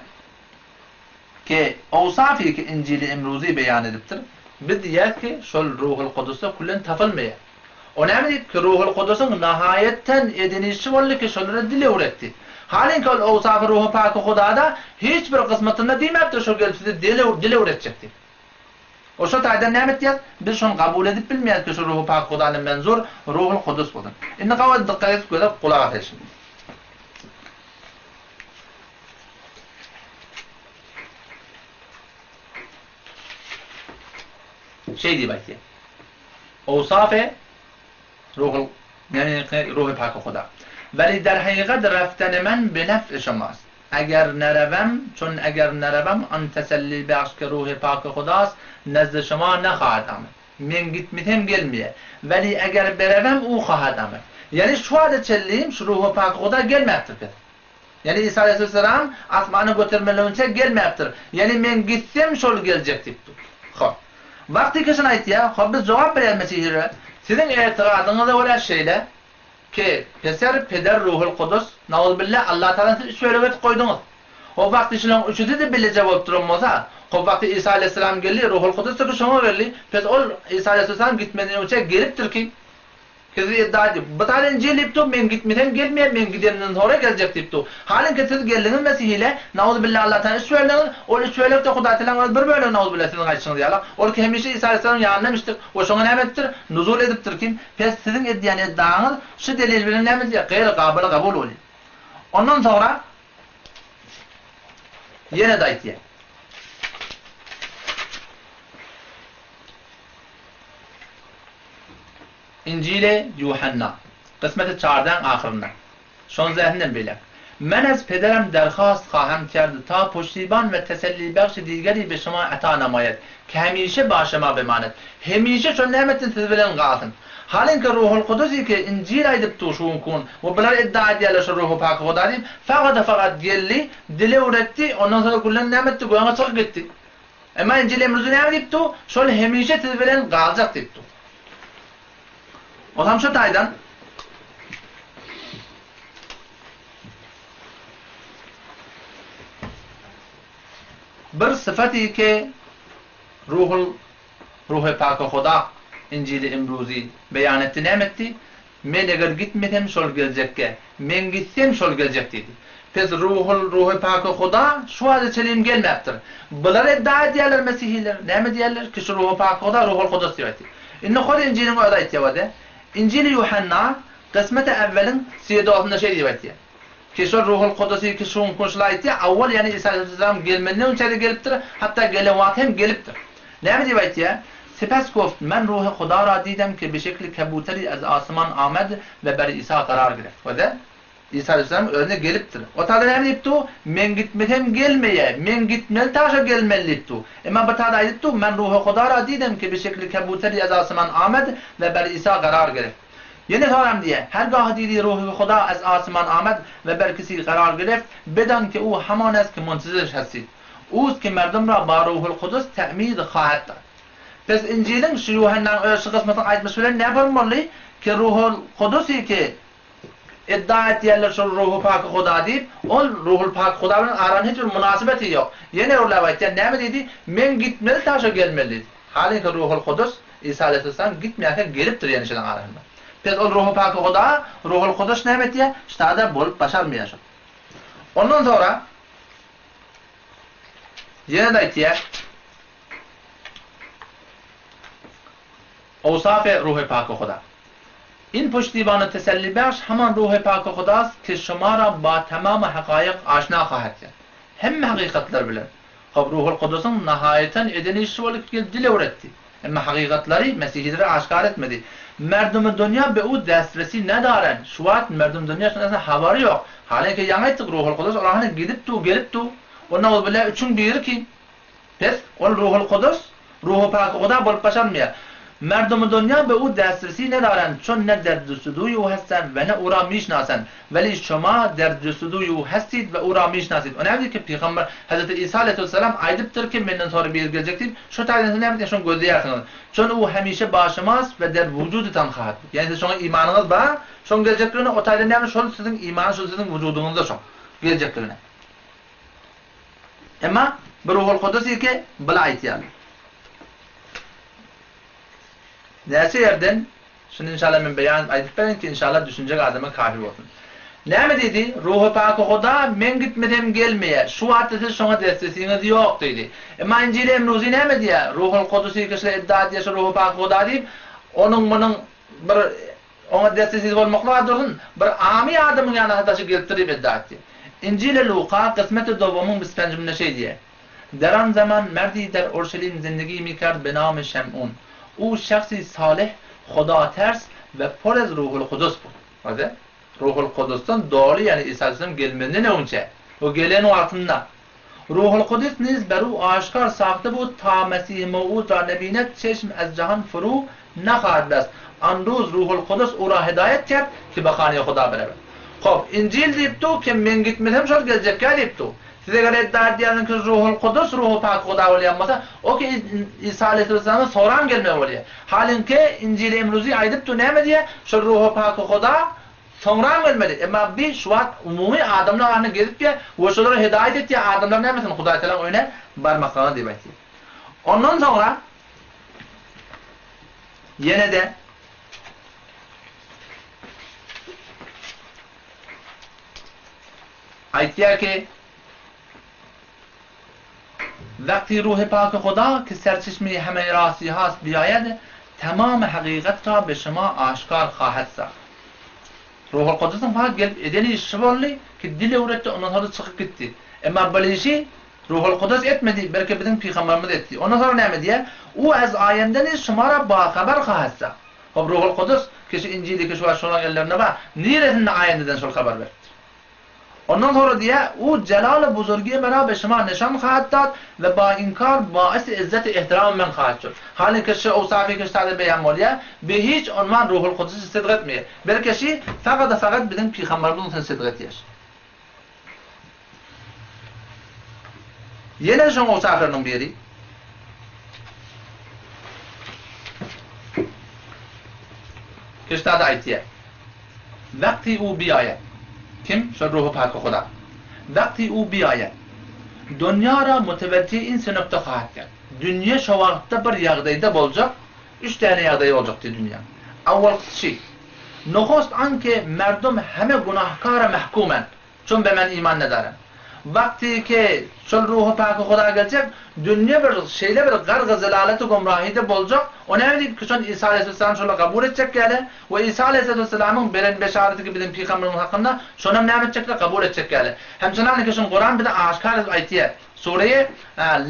Ki, Owsafy ki Injili Emruzy beýan edipdir. Biz diýýäris ki, şol Ruhul Kudusda küllen tapylmaýar. O näme diýip ki, Ruhul Kudusyň nahaýatdan eden işi boldy ki, şolara dil öwretdi. Halyňki ol Owsafy Ruhy Paky Hudada hiç bir gysmatynda diýmäpdir, şol gelip size dil öwretjek diýip. O şo taýdan näme etýäris? Biz şony kabul edip bilmeýäris ki, şu Ruhy Paky Hudadan menzur Ruhul Kudus bolsun. Indi gawy dykgat edip göze gulak asaýyş. Şeý diýip aýtýar. Owsafy ruhul ýagny ruhy paky Huda. Weli der hakykat refteni men bi nef'i şumas. Eger nerewem, çun eger nerewem an teselli behş ki ruhy paky Hudas nezdi şuma nehahet amed. Men gitmesem gelmeýär. Weli eger berewem u hahet amed. Ýagny şu wagta çenli şu ruhy paky Huda gelmäpdir pes. Ýagny Isa aleýhissalam asmana götermeliginçe gelmäpdir. Ýagny men gitsem şol geljek diýipdir. Hop. Wagty ki şuny aýtýar, hop biz jogap berýäris Mesihilere. Siziň etigadyňyza görä şeýle ki, Peser, Peder, Ruhul Kudus, nauzubilla, Allah Tagala siz üç bölek edip goýduňyz. Hop wagty şularyň üçüsi-de bileje bolup duran bolsa, hop wagty Isa aleýhissalam geldi, Ruhul Kudus ki şoňa geldi, pes ol Isa aleýhissalam gitmeden öňçe gelipdir ki, Siz iddia edip, bu taýda Injil diýip dur, men gitmesem gelmeýär, men gidenimden soňra geljek diýip dur. Halyňki siz geldiňiz Mesihile, nauzubilla Allahdan üç bölegiňiz, ol üç bölek-de Hudaý Tagalaň öz bir bölegi nauzubilla siziň aýdyşyňyz ýaly. Ol ki hemişe Isa aleyhissalamyň ýanynda mişdik we şoňa näme edipdir? Nuzul edipdir kim? Pes siziň edýän iddiaňyz şu delil bilen näme edilýär? Gaýry gabyly gabul bolýar. Ondan soňra ýene-de aýtýar. Injili Ýuhanna, kysmeti çardaň ahyrynda. Şonzähinden beýläk. Men ez pederem derhast hahem kerd ta puştiban we tesellibahşi digeri be şuma ata namaýet, ki hemişe ba şema bemanet. Hemişe şol näme etsin siz bilen galsyn. Halyňky Ruhul Kudus ki Injil aýdypdy şu günki gün we bular iddia edýärler şu Ruhy Paky Huda diýip, fagada fagat geldi, dil öwretdi, ondan soňra güllen näme etdi göňe çykyp gitdi. Emma Injil emruzy näme diýipdi? Şol hemişe siz bilen galjak diýipdi. Ol hem şu taýdan bir syfaty ki Ruhul Ruhy Paky Huda Injili Imruzi beýan etdi näme etdi? Men eger gitmesem şol geljekge, men gitsem şol geljek diýdi. Pes Ruhul Ruhy Paky Huda şu wagta çenli gelmäpdir. Bular iddia edýärler mesihiler. Näme diýýärler? Ki şu Ruhy Paky Huda Ruhul Kudus diýip aýtdy. Indi hol Injiliň özi aýtýar wada. Injili Ýuhanna kysmeti äwweliň siýedosynda şeý diýip aýtýar. Ki şol Ruhul Kudusy ki şu gün şul aýtýar, awwal ýagny Isa aleyhisselam gelmezden öňçä-de gelipdir, hatda gelen wagty hem gelipdir. Näme diýip aýtýar? Sipes goft, Men Ruhy Huda ra didem ki bi şekli kebuteri ez asman amed we ber Isa karar gireft. Wada Isa aleyhisselam özüne gelipdir. O tada näme diýipdi? Men gitmesem gelmeýä, men gitmeli taşa gelmeli diýipdi. Emma bir tada aýdypdy, Men Ruhy Huda ra didem ki bi şekli kebuteri ez asman amed we ber Isa karar gireft. Ýene soram diýýär, Her gahy didi Ruhy Huda ez asman amed we ber kisi karar gireft, bedan ki u haman est ki muntezirş hestid. Ust ki merdum ra ba Ruhul Kudus te'mid hahet dad. Pes Injiliň şu Ýuhannaň öz şu kysmatyny aýtmyş bilen näme bolmaly ki Ruhul Kudusy ki iddia etýärler şol Ruhy Paky Huda diýip, ol Ruhul Paky Huda bilen aranyň hiç bir mynasybeti ýok. Ýene öwrüläp aýtýar, näme diýdi? Men gitmeli ta şo gelmeli diýdi. Halyňky Ruhul Kudus Isa aleýhissalam gitmäkä gelipdir ýene şolaň arasynda. Pes ol Ruhy Paky Huda, Ruhul Kudus näme etýär? Ştada bolup başarmaýar şol. Ondan soňra Ýene-de aýtýar, Owsaf-e Ruhy Pak-y Huda. In puştibany tesellibahş haman Ruhy Pak-y Hudast ki şumara ba tamamy hakaýyk aşna hahet kerd. Hemme hakykatlar bilen. Hop, Ruhul Kudusyň nahaýatan eden işi şu boldy ki gelip dil öwretdi. Emma hakykatlary mesihilere aşgär etmedi. Merdumy dünýä be u destresi nedaren. Şu wagt merdum dünýä şundan habary ýok. Halyňky ýaňy aýtdyk Ruhul Kudus olar hany gidip du gelip du. O nauzubilla üçüň biri kim? Pes ol Ruhul Kudus Ruhy Paky Huda bolup başarmaýar. Merdumy dünýä be u destresi nedaren çon ne der justuduý u hesten we ne ura mişnasen. Weli şoma der justuduý u hestid we ura mişnasid. O näme diýip ki pygamber Hezreti Isa aleýhissalam aýdypdyr ki menden sonra biri geljek diýip şo taýdan siz näme diýip şony gözleýärsiňiz. Çon u hemişe başymaz we der wujudy tanha. Ýagny siz şoňa imanyňyz bar, şoň geljekligine o taýdan näme şol siziň imany şol siziň wujudyňyzda şoň geljekligine. Emma bir Ruhul Kudus ki bula aýtýarlar. Näçe ýerden şuny inşallah men beýan aýdyp bereýin ki inşallah düşünjek adama kafi bolsun. Näme diýdi? Ruhy Paky Huda men gitmesem gelmeýär. Şu wagtda siz şoňa destresiňiz ýok diýdi. Emma Injili Emruzi näme diýýär? Ruhul Kudusy kişiler iddia edýär şu Ruhy Paky Huda diýip, onuň munuň bir oňa destresiz bolmaklyga dursun, bir ami adamyň ýanyna sataşyp gelipdir diýip iddia etdi. Injili Luka kysmeti dowamyň bispenjiminde şeý diýýär. Der an zaman merdi der Urşelim zindigi mikerd be namy Şemun. U şahsi salyh, hudaters we pur ez Ruhul Kudus bud. Hadi. Ruhul Kudusdan doly ýagny Isa aleyhisselam gelmezinden öňçe we gelen wagtynda. Ruhul Kudus niz beru aşkar sahte bud ta Mesih mew'ud ra nebinet çeşm ez jahan furu nahad best. An ruz Ruhul Kudus ura hidaýet kerd ki be hane Huda berewed. Hop, Injil diýip dur, kim men gitmesem şol geljekkä diýip dur. Siz eger iddia edýärsiňiz ki Ruhul Kudus Ruhy Pak Huda bolýan bolsa, o ki Isa aleyhisselamdan soran gelmegi bolýar. Halyňky Injili Emruzi aýdyp dur näme diýýär? Şol Ruhy Pak Huda soňram gelmeli. Emma bi şu wagt umumy adamlar arasynda gezip ýör we şolara hidaýat etýär adamlar nämesin Hudaý Tagalaň öýüne barmaklaryna diýip aýtýar. Ondan soňra ýene-de Aýtýar ki, Wagty Ruhy Paky Huda ki serçeşmeyi heme rasti hast biaýed, tamamy hakykat ra be şuma aşkar hahet saht. Ruhul Kudusyň fakat gelip eden işi şu boldy ki, dil öwretdi, ondan soňra çykyp gitdi. Emma bil işi Ruhul Kudus etmedi, belki biziň pygamberimiz etdi. Ondan soňra näme diýýär? U ez aýende niz şuma ra bahabar hahet saht. Hop, Ruhul Kudus. Kişi Injili ki şu wagt şolaň ellerinde bar, niresinde aýendeden şol habar beripdir. Ondan soňra diýýär, U jelal-y buzurgi mera be şuma nişan hahat dad we ba inkar baisi izzeti ihtiram men hahat şud. Halyňky şy owsafy ki ştada beýan bolýar, bi hiç unwan Ruhul Kudüsi sidq etmeýär. Belki şy fagada fagat biziň pygambarymyzyň üçin sidq etýär. Ýene şoň owsaflarynyň biri. Ki ştada aýtýar. Wagty u biaýat. Kim? Şol Ruhy Paky Huda. Wagty u biaýat. Donýa ra mutewejjih in senokda hahat. Dünýe şo wagtda bir ýagdaýda boljak, üç däne ýagdaýy boljak diýdi dünýäň. Awwalkysy şi, Nohost anke merdum heme günahkara mehkumen. Çün be men iman nedarem. Wagty ki şol Ruhy Paky Huda geljek, dünýe bir şeýle bir gargy zelaleti gomrahyda boljak, o näme diýip ki şon Isa aleýhissalam şolar kabul etjek ýaly we Isa aleýhissalamyň beren beşaraty ki biziň pygamberimiz hakynda şonam näme etjekler kabul etjek ýaly. Hemçenany ki şon Kuran bize aşkar edip aýtýar. Sureýe,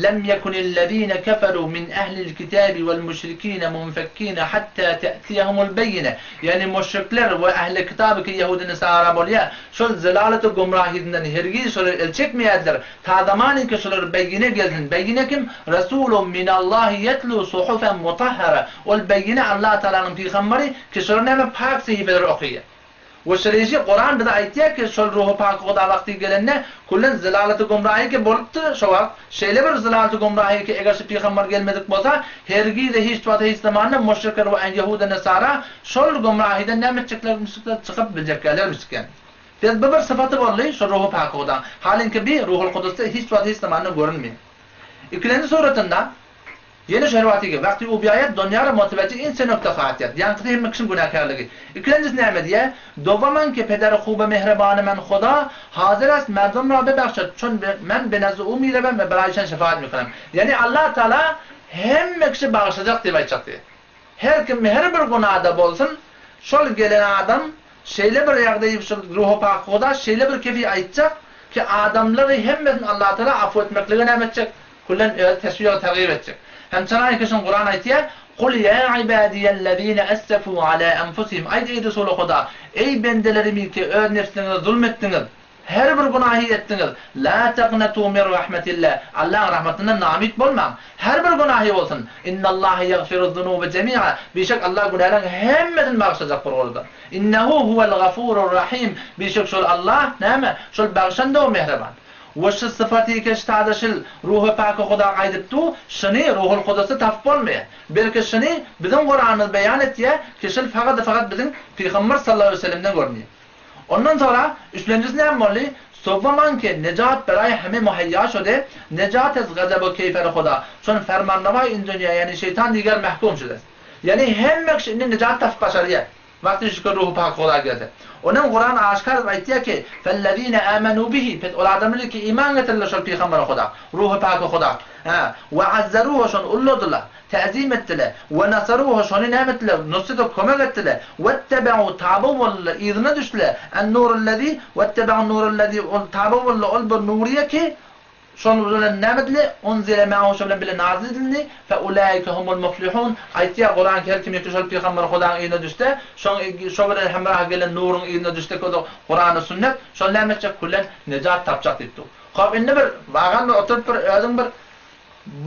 Lem yekunillezine keferu min ehlil kitabi vel müşrikine munfekkine hatta te'tiyehumul beyyine, ýagny müşrikler we ehli kitaby ki ýehudi nesara bolýar, şol zelaleti gümrahyzyndan hergiz şolar el çekmeýärdiler, ta zamanyki şolar beýine gelsin, beýine kim? Resulun minallahi yetlu suhufen mutahhara, ol beýine Allah Tagalanyň pygambary ki şolar näme pak sahypeleri okaýar. We şeýleje Kuran bize aýtýar ki, şol Ruhy Paky Huda wagty gelende, küllen zylaleti gümrahy ki bolupdy şo wagt, şeýle bir zylaleti gümrahy ki, eger şu pygamber gelmedik bolsa, hergize hiç wagta hiç zamanda müşrikler we ýehuda nesara şol gümrahydan näme etjeklermişikler çykyp biljeklermişiken. Biz bu bir sypaty boldy şol Ruhy Paky Hudaň. Halinki bi Ruhul Kudusda hiç wagt hiç zamanda görünmeýär. Ikilenji suratynda. Ýene şeýle wagty wagty ubiaýat donýara motiwaçy inçe nokta hatýat. Ýaňkysy hemme kişiň günäkärligi. Ikilenjisi näme diýýär? Dowaman ki pederi huba mehribany men Huda hazir est merdum ra bebahşad çun men be nezdi u mirewem we beraýşan şefaat mikunam. Ýagny Allah Taala hemme kişi bagyşlajak diýip aýtjak diýýär. Her kim her bir günada bolsun şol gelen adam şeýle bir ýagdaýy şol Ruhy Pak Huda şeýle bir kefi aýtjak ki adamlary hemmesini Allah Taala afu etmeklige näme etjek? Küllen özi teşwik we tergip etjek. Hem çynaýyn ki şuny Kuran aýtýar, Kul ýa ibadiýellezine esrefu ala enfusihim, Aýt eý Resuly Huda, eý bendelerimi ki öz nebsiniňize zulm etdiňiz, her bir günahy etdiňiz, la taknatu min rahmetilla, Allaň rahmatyndan namyt bolmaň, her bir günahy bolsun, innallaha ýagfiruz-zunube jemi'a, bişek Allah günäleriň hemmesini bagyşlajak bir golda. Innehu huwel gafurur rahim, bişek şol Allah, näme, şol bagşan-da o mähriban. We şu sypaty keştada şil Ruhy Paky Huda aýdyp du, şyny Ruhul Kudusda tapyp bolmaýar. Belki şyny biziň Kuranymyz beýan etýär ki şil fagady-fagat biziň Pygamber sallallahu aleýhi we sellemden görünýär. Ondan soňra üçlenjisi näme boldy? Sowwa ki nejat beraý heme muhaýýa şudy, nejat ez gazabu keýferi Huda. Çün fermanrawaý in dünýä ýagny şeýtan diger mahkum şudy. Ýagny hemme kişi indi nejat tapyp başarýar. Wagty şükür Ruhy Pak Huda gelse. Onuň Kuran aşkar edip aýtýar ki, Fellezine amenu bihi, pes ol adamlar ki iman getirdiler şol pygambere Huda, Ruhy Paky Huda. Hä, we azzeruhu şony ulladylar, täzim etdiler, we nasaruhu şony näme etdiler, nusret we kömek etdiler, wettebe'u taby boldular, yzyna düşdüler, en-nurullezi, wettebe'un nurullezi, ol taby boldular ol bir nuryýa ki, Şol bilen näme edildi? Unzile ma'ahu şo bilen bile nazil edildi. Fe ulaike humul muflihun. Aýtýar Kuran her kim ýeke şol pygamber Hudaň yzyna düşse, şoň şo bilen hemrah gelen nuruň yzyna düşse o-da Kurany sünnet, şol näme etjek küllen nejat tapjak diýip dur. Hop indi bir wagan bir oturyp bir özüň bir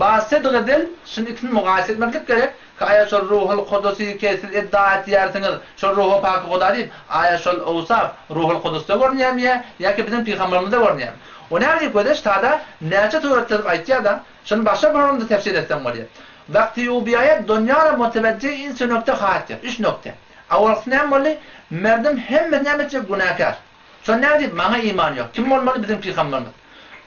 ba sidgy dil şuny ikisini mugaýese etmeklik gerek. Ki aýa şol Ruhul Kudusy ki siz iddia etýärsiňiz şol Ruhy Paky Huda diýip, aýa şol owsaf Ruhul Kudusda görünýärmi ýa ýa ki biziň pygamberimizde görünýärmi? O näme diýip gözeş tada näçe surat çyzyp aýtýada, şuny başga bir orunda tefsir etseň bolýar. Wagty ubiýaýat donýara mutewejjih insi nokte hatýar. Üç nokte. Awalkysy näme boldy? Merdim hemmesi näme etjek günäkär. Şon näme diýip maňa iman ýok. Kim bolmaly biziň pygamberimiz.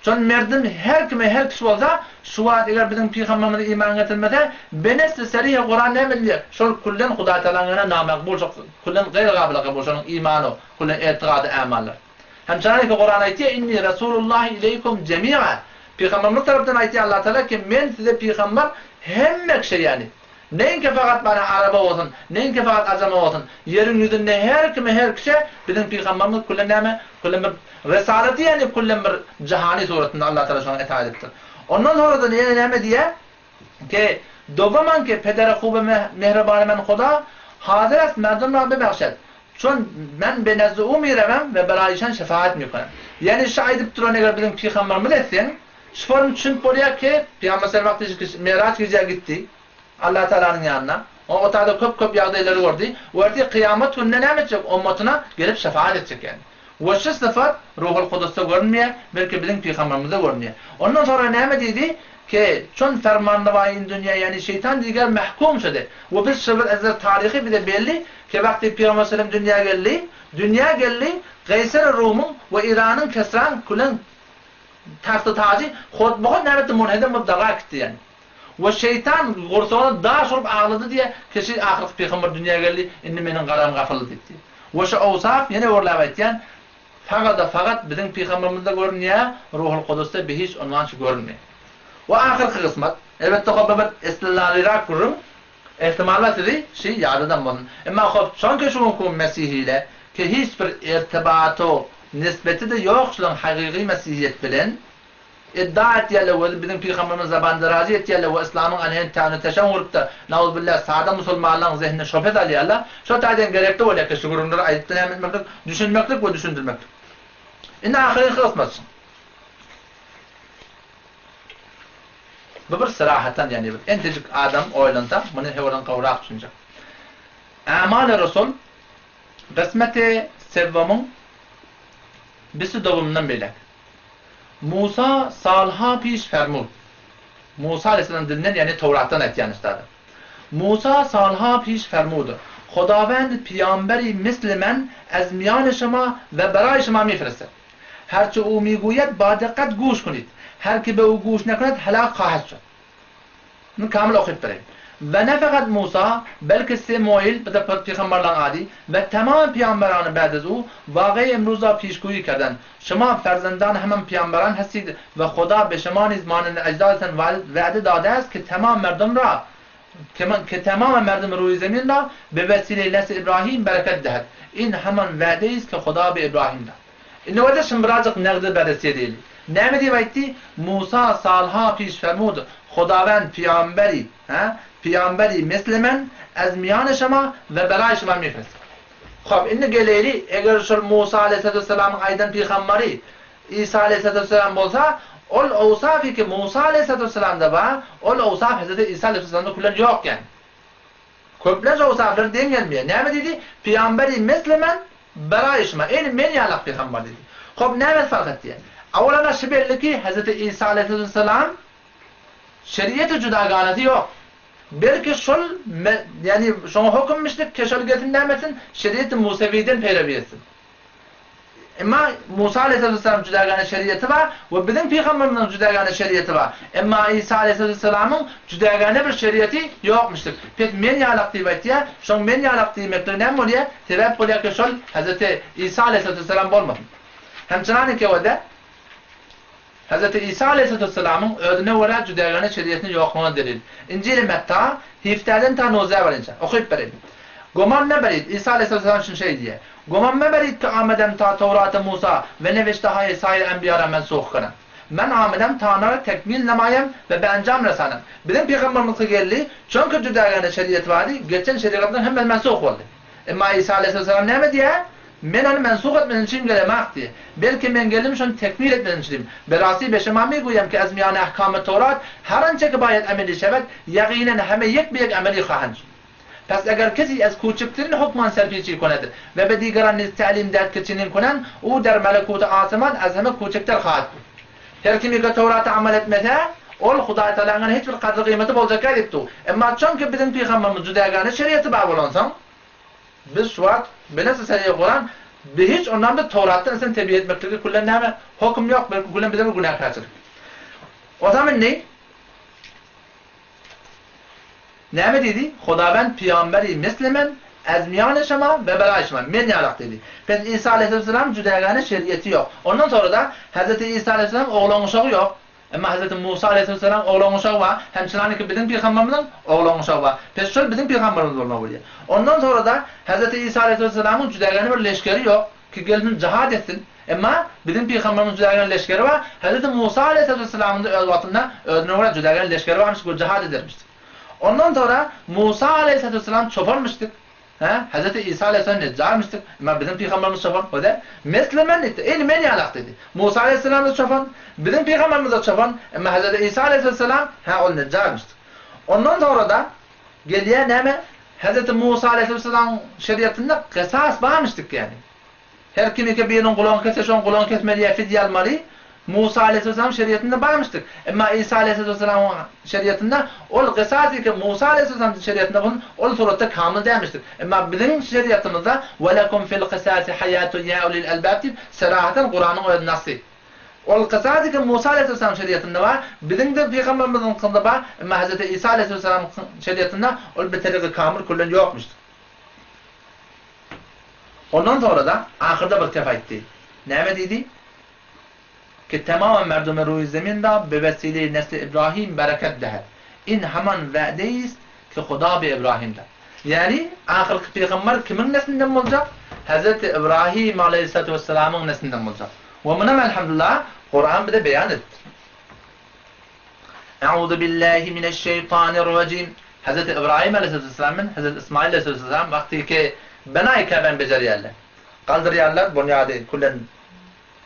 Şon merdim her kime her kişi bolsa şu wagt eger biziň pygamberimize iman getirmese benessi serihe Kuran näme diýýär? Şol küllen Hudaý Tagalaň ýanynda namakbul şo küllen gaýry gabyla kabul şonuň imany küllen etigady ämallar. Hem şeýle ki Kuran aýtýar, Inni Resulullahi ileýkum jemi'a. Pygamberimiz tarapdan aýtýar Allah Tagala ki, men size pygamber hemme kişä ýagny, neňki fakat bana araba bolsun, neňki fakat ajama bolsun, ýeriň ýüzünde her kime her kişä biziň pygamberimiz küllen näme? Küllen bir resalaty ýagny küllen bir jahany suratynda Allah Tagala şoňa eta edipdir. Ondan soňra-da ýene näme diýýär? Ki, dowaman ki, pedere hube mehrebany men Huda, Hazir est merdum ra bebahşed. Çün men be nezdi u mirewem we beraý işan şefaat mikonem. Ýagny şu aýdyp duran eger biziň pygamberimiz etseň, şu form düşünip bolýar ki, Pygamber sallallahu aleyhi ve sellem Miraç gijä gitdi. Allah Taalanyň ýanyna. O otada köp-köp ýagdaýlary gördi. We ertir kyýamat gününde näme etjek? Ummatyna gelip şefaat etjek ýagny. We şu syfat Ruhul Kudusda görünmeýär, belki biziň pygamberimizde görünýär. Ondan soňra näme diýdi? Ki, çün fermanlywaýy in dünýä, ýagny şeýtan diger mahkum şudy. We biz şu bir ezber taryhy bize belli, ki wagty Pygamber sellem dünýä geldi, dünýä geldi, Geýser Rumyň we Iranyň Kesraň külen tagty tajy hotbahot näme etdi munhedem bolup daga gitdi ýagny. We şeýtan gursagyna daş urup aglady diýýär, Kişi ahyrky pygamber dünýä geldi, indi meniň garam gapyldy diýip diýýär. We şu owsaf, ýene örläp aýtýan, fagada fagat biziň pygamberimizde görünýär, Ruhul Kudusda bi hiç ondan şu görünmeýär. We ahyrky gysmat, elbetde hop bu bir istillalyrak gürrüň, ehtimalla sizi şi ýadadam bolsun. Emma hop çonki şu günki mesihile ki hiç bir irtibaty, nisbeti-de ýok şulaň hagygy mesihiýet bilen, Iddia etýärler we biziň pygamberimizi zabandarazý etýärler we yslamyň aleyhine täne teşen urupdyr. Nauzubilla sada musulmanlaryň zehnine şöbhe salýarlar. Şo taýdan gerekli bolýar ki şu gürrüňleri aýdyp näme etmeklik, düşünmeklik we düşündirmeklik. Indi ahyrynky gysmatçy. Bu bir syrahatan ýagny bir entejik adam oýlansa muny hewerden gowrak düşünjek. A'mal-i Resul gysmeti sewwomyň bisi dowumyndan beýläk. Musa salha piş fermud. Musa aleyhisselam dilinden ýagny Towratdan aýtýan üstady. Musa salha piş fermud. Hodawend piyamberi misli men ez miyan şema ve beray şema mifrested. Herçe u miguyed ba dikkat guş kunid. Her ki be u guş nekuned helak xahed şod. Muny kamil okyp bereýin. Ve ne fekat Musa, belki Semuil, bu da pygamberleň ady, ve tamam pygamberany ba'd ez u, wagey emruz ra pişguýi kerden. Şuma ferzendan hemen pygamberan hestid ve Huda be şuma niz manende ecdadeten wa'de dade est ki tamam merdum ra ki tamam merdum ruy zemin ra be vesile nesl İbrahim bereket dehed. In hemen wa'de ist ki Huda be İbrahim dad. Indi bolsa şuny birazjyk nagdy beresi edeli. Näme diýip aýtdy? Musa salha piş fermud, Hudawend pygamberi, hä, pygamberi misli men, ez miýany şema we beraý şema mifrest. Hop, indi geleýli, eger şol Musa aleýhissalatu wessalamyň aýdan pygambary Isa aleýhissalatu wessalam bolsa, ol owsafy ki Musa aleýhissalatu wessalamda bar, ol owsaf hezreti Isa aleýhissalatu wessalamda külen ýok ýaňy. Köplenç owsaflar deň gelmeýär. Näme diýdi? Pygamberi misli men, Baraýşyma, eýni men ýalak pygambar diýdi. Hop, näme fark etýär? Awalana şu belli ki, Hezreti Isa aleýhissalam şeriýeti judaganasy ýok. Belki şol, ýagny şoňa hökümmişdik ki, şol gelsin näme etsin? Şeriýeti Musewiden peýrewi etsin. Emma Musa aleýhissalam jüdagana şeriýeti bar we biziň pygamberimiziň jüdagana şeriýeti bar. Emma Isa aleýhissalamyň jüdagana bir şeriýeti ýokmuşdyr. Pes men ýalak diýip aýtýar. Şoň men ýalak diýmekligi näme bolýar? Sebäp bolýar ki şol Hezreti Isa aleýhissalam bolmasyn. Hemçinany kewede Hezreti Isa aleýhissalamyň özüne görä jüdagana şeriýetini ýoklugyna delil. Injili Metta, hiftäden ta nozä barynça. Okyp bereýin. Goman meberid, Isa aleýhissalam şun şeý diýýär. Goman meberid ki amedem ta Towraty Musa we neweştehaýy saýyr enbiýara mensuh kylan. Men amedem tanara tekmil nemaýem we be enjam resanem. Biziň pygamberimiz geldi, çünki jüdagana şeriýet bardy, geçen şerigatlaryň hemmesi mensuh boldy. Emma Isa aleýhissalam näme diýýär? Men ony mensuh etmezin üçin gelemak diýýär. Belki men geldim şony tekmil etmezin üçin. Berasy beşema meguýem ki ez miýany ahkamy Towrat her ançe ki baýat emeli şewed, ýagynen heme ýek be ýek emeli hahan şud. Pes eger kesi ez kuçiktirin hukman serpiçi koned we be digeran niz tälim derd ki çinin konen, u der melekuty asyman ez heme kuçikter hahat bud. Her kim ýeke Towrata amal etmese, ol Hudaý Tagalaňdan hiç bir gadyr-gyýmaty boljakkä diýipdi. Emma çonki biziň pygamberimiz jüdägäne şeriaty bar bolansoň, biz şu wagt bilesi seriýa Kuran bi hiç ondan biz Towratdan isen tebiýe etmekligi küllen näme hokum ýok, belki küllen bize bir günäkärçilik. Ozam indi Näme diýdi? Hudawend pygamberi misli men, ez miýany şema we beraý şema, men ýalak diýdi. Pes Isa aleýhissalam jüdägäne şeriýeti ýok. Ondan sonra-da Hezreti Isa aleýhissalam oglan uşagy ýok. Emma Hezreti Musa aleýhissalam oglan uşagy bar. Hemçinaniki biziň pygamberimiziň oglan uşagy bar. Pes şol biziň pygamberimiz bolmaly bolýar. Ondan sonra-da Hezreti Isa aleýhissalamyň jüdägäne bir leşgeri ýok ki gelsin jihad etsin. Emma biziň pygamberimiziň jüdägän leşgeri bar. Hezreti Musa aleýhissalamyň-da öz wagtynda özüne görä jüdägän leşgeri barmyş we jihad edermişdi. Ondan sonra Musa aleýhissalam çopanmyşdyk. Hä? Hezreti Isa aleýhissalam nejjarmyşdyk. Emma biziň pygamberimiz çopan. Hode? Mesle men diýdi. Eýni men ýalak diýdi. Musa aleýhissalam-da çopan, biziň pygamberimiz-de çopan, emma Hezreti Isa aleýhissalam, hä, ol nejjarmyşdyk. Ondan soňra-da gelýär näme? Hezreti Musa aleýhissalamyň şeriatynda kysas barmyşdyk ýagny. Her kim eke biriniň gulagyny kesse, şonuň gulagyny kesmeli ýa fidýe almaly. Musa aleýhissalamyň şeriatynda barmyşdyk. Emma Isa aleýhissalamyň şeriatynda ol gysas eke Musa aleýhissalamyň şeriatynda bolsun, ol suratda kamyl dälmişdik. Emma biziň şeriatymyzda Ve lekum fil kysasi haýatun ýa ulil elbab diýip, serahatan Kuranyň öz nasy. Ol kysas eke Musa aleýhissalamyň şeriatynda bar, biziň-de pygamberimiziňkinde bar, emma Hezreti Isa aleýhissalamyň şeriatynda ol bir terigi kamyl küllen ýokmuşdyk. Ondan sonra-da ahyrda bir kep aýtdy. Näme diýdi? Ki tamam merdumi ruý zemin ra be vesile nesli Ibrahim bereket dehed. In haman wa'deist ki Huda be Ibrahim dad. Ýagny ahyrky pygamber kimiň neslinden boljak? Hezreti Ibrahim aleýhissalatu wessalamyň neslinden boljak. We munam elhamdulillah Kuran bize beýan edipdir. Euzu billahi mineşşeýtanirrajim. Hezreti Ybraýym aleýhissalam bilen Hezreti Ysmaýyl aleýhissalam wagty ki benaýy Käbäni bejerýärler. Galdyrýarlar, bunýady külen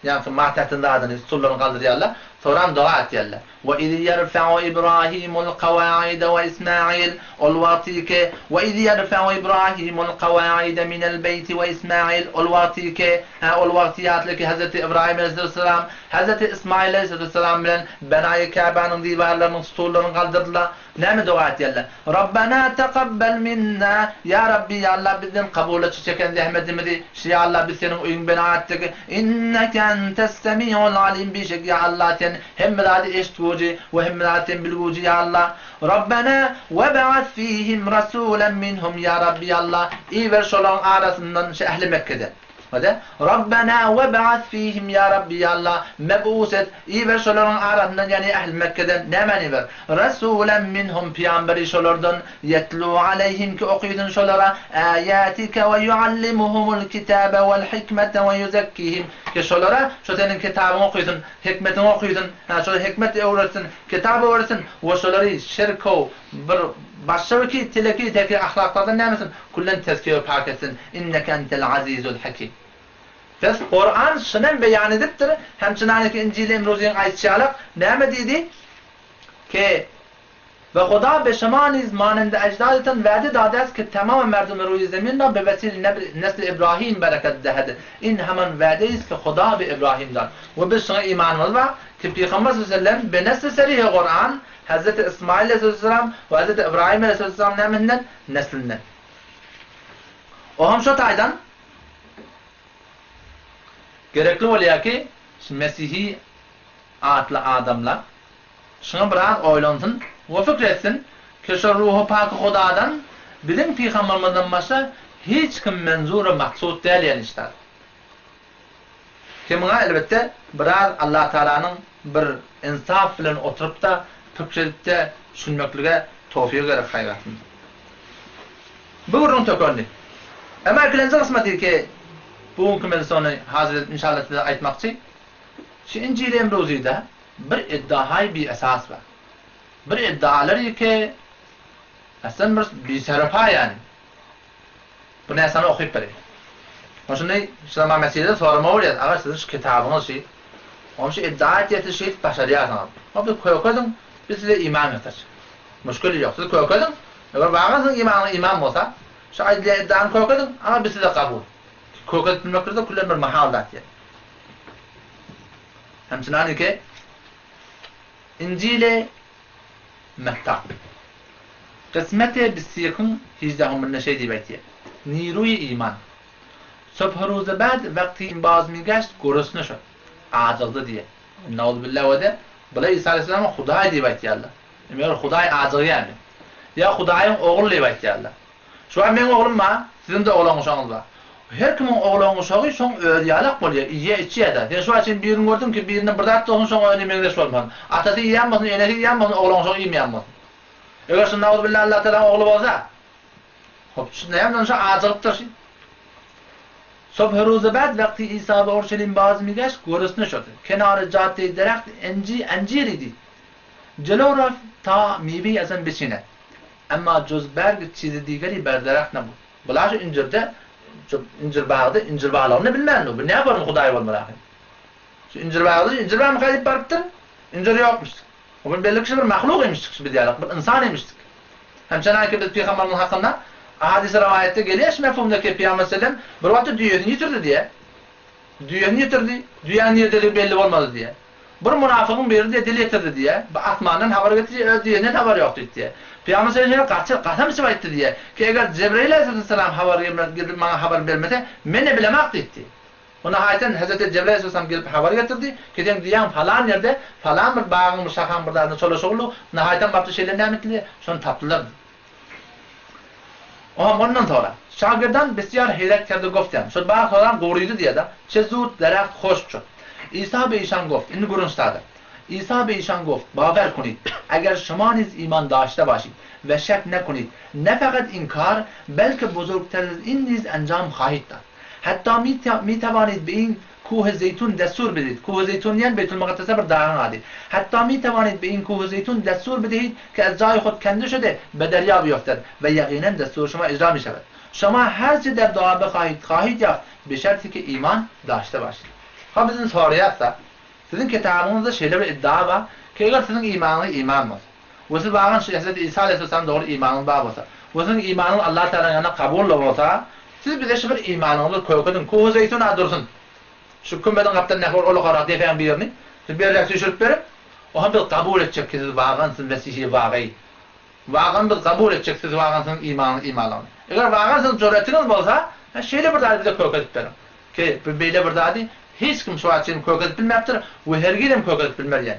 ýaňky matähtin zadyny, stullaryny galdyrýarlar. Soram doga etýärler. We iz ýerfe'u Ibrahimul kawaide we Ismail ol wagty ki we iz ýerfe'u Ibrahimul kawaide minel beýti we Ismail ol wagty ki hä ol wagty ýatla ki Hezreti Ybraýym aleýhissalam Hezreti Ysmaýyl aleýhissalam bilen Benaýy Käbäniň diwarlarynyň stullaryny galdyrdylar. Näme doga etýärler? Rabbana takabbal minna, Ýa Rabbi, ýa Allah bizden kabul et şu çeken zähmetimizi, şu ýa Allah biz seniň öýüňi bina etdik. Inneke entes semiul alim bişek ýa Allah sen hemme zady eşitgüji we hemme zady sen bilgüji ýa Allah. Rabbana web'as fihim rasulan minhum ýa Rabbi ýa Allah iber şolaryň arasyndan şu ähli Mekgeden. Hadi. Rabbena web'as fihim ýa Rabbi ýa Allah, meb'us et, iber şolaryň arasyndan ýagny ähli Mekgeden nämäni iber? Rasulan minhum pygamberi şolardan, ýetlu aleýhim ki okysyn şolara äýätike we ýuallimuhumul kitabe wel hikmete we ýuzekkihim ki şolara şo seniň kitabyňy okysyn, hikmetiňi okysyn, hä şolara hikmet öwretsin, kitap öwretsin we şolary şirkow Bir başga bir ki teleki teki ahlaklardan nämesin küllen tezkiýe we pak etsin inneke entel azizul hakim. Pes Kuran şunem beýan edipdir hem çynaniki Injili Imruzyň aýtşy ýalak näme diýdi ki Ve Huda be şema niz manende ecdadeten vade dade est ki temame merdumi ruyi zemin ra be vesile nesli İbrahim bereket dehed in heman vade ist ki Huda be İbrahim dad we biz şuňa imanymyz bar ki Pygamber sallallahu aleyhi ve sellem be nesli serihi Kuran Hezreti Ysmaýyl aleyhisselam we Hezreti Ybraýym aleyhisselam nämesinden? Neslinden. O hem şo taýdan gerekli bolýar ki, şu Mesihi atly adamlar şuňa biraz oýlansyn we pikir etsin ki, şo Ruhy Paky Hudadan biziň pygambermizden başga hiç kim menzur we maksud däl ýaly işler. Ki muňa elbetde biraz Allatagalanyň bir ynsap bilen oturyp-da, pikir edip-de düşünmeklige towfygy gerek haýbatynda. Bu gürrüň tökendi. Emma ikilenji gysmaty ki, bu günki mejlisde ony hazir edip inşallah size aýtmakçy. Şu Injili Emruzyda bir iddiahaý biesas bar. Bir iddialar ki, aslan bir biserepa ýany. Bu närsani okyp bereýin. Ol şuny şu zaman meselede sorama bolýar. Aga siziň şu kitabyňyz şi. Onuň şu iddia etýär siz şeýdip başarýarsyňyz. Hop siz kökediň, biz size iman getirjek. Muşkil ýok. Siz kökediň. Eger wagan siziň imanyňyz iman bolsa, şu aýdylýan iddiany kökediň, aga biz size kabul. Kökedip bilmeklik-de küllen bir mahal zat ýa. Hemçinaniki Injili Metta. Kysmeti Bissiýekiň hijdehumynda şeý diýip aýtýar, Niruýy iman. Subhy ruzy bad wagty imbaz migaşt gurusna şod. Ajygdy diýýär. Nauzubilla we-de, bular Isa aleýhissalama Hudaý diýip aýtýarlar. Eger Hudaý ajygýarmy? Ýa Hudaýyň ogly diýip aýtýarlar. Şu wagt meň oglum bar, siziň-de oglan-uşagyňyz bar. Her kimiň oglan-uşagy şoň özi ýalak bolýar, iýýär, içýär-de. Sen şu wagt çenli birini gördüňmi ki, birinde bir zat bolsun, şoň özi meňzeş bolmasyn. Atasy iýýän bolsun, enesi iýýän bolsun, oglan-uşagy iýmeýän bolsun. Eger şu nauzubilla Allatagalaň ogly bolsa, hop, şu näme şu ajygypdyr şu. Sobh ruzy bad wagty Isa be Urşelim baz migaşt görüsne şody. Kenary jadde dereht enji enjir idi. Jelo raft ta miwe azan biçinet. Emma juz berg çizi digeri ber dereht nabud. Bular şu injirde, şu injir bagda injir barlygyny bilmändir. Bu näme boldy Hudaý bolmaly ahyry. Şu injir bagda injir barmyka diýip barypdyr. Injir ýokmuş. O belli kişi bir mahluk emişdik şu biz ýaly, bir ynsan emişdik. Hem çenaki biz pygamberimiz hakynda hadys rowaýatda gelýär şu mefhumda ki Pygamber sellem bir wagtda düýesini ýitirdi diýýär. Düýesini ýitirdi, düýäniň niredeligi belli bolmady diýýär. Bir munafygyň biri diýýär dil ýetirdi diýýär. Bu asmandan habar getirýär, öz düýesinden habary ýok diýdi diýýär. Pygamber sellem şeýle gaty gasam içip aýtdy diýýär ki eger Jebreýil aleyhissalam habar gelip maňa habar bermese, men-de bilemak diýdi. Onda haýtan Hezreti Jebraýyl aleyhisselam gelip habar getirdi, ki seň düýäň falan ýerde, falan bir bagyň bir şahaň bir zadynda çolaşygly, onda haýtan bardy şeýle näme etdiler, şony tapdylar diýdi. Oňam ondan soňra, Şagirdan bisýar heýret kerdi goftem, şol bag soran gurydy diýýär-de, çe zut dereht hoşk şut. Isa be işan goft, indi gürrüň ştada. Isa be işan goft, bawer kunid, eger şuma niz iman daşte başid we şek ne kunid, ne fekat inkar, belki buzurgter in niz enjam hahid dad. Hatda mi-tewanid bi in kuh-i zeýtun dessur bidehid, Kuh-i zeýtun diýen Beýtulmukaddesde bir dagyň ady. Hatda mi-tewanid bi in kuh-i zeýtun dessur bidehid ki ez jaýy hud kendi şude be derýa biýofted we ýagynen dessur şuma ijra mişewed. Şuma her çi der dua bihahid hahid ýaft bi şerti ki iman daşte başid. Ha biz indi soraýas-da, siziň kitabyňyzda şeýle bir iddia bar ki eger siziň imanyňyz iman bolsa we siz bagan şu Hezreti Isa aleýhissalam dogry imanyňyz bar bolsa we siziň imanyňyz Allah Tagalaň ýanynda kabully bolsa, Siz bize şu bir imanyňyzy kökediň, kuhy zeýtun-a dursun. Şu kümmediň gapdalyndaky bir ulakarak depäň birini siz berräk süýşürip beriň. Oňa biz kabul etjek ki siz wagan siz mesihi wagy. Wagan biz kabul etjek siz wagan siziň imanyňyz imanlygyny. Eger wagan siziň jüretiňiz bolsa, hä şeýle bir zady bize kökedip beriň. Ki bu beýle bir zady hiç kim şu wagta çenli kökedip bilmäpdir we hergizem kökedip bilmer ýaly.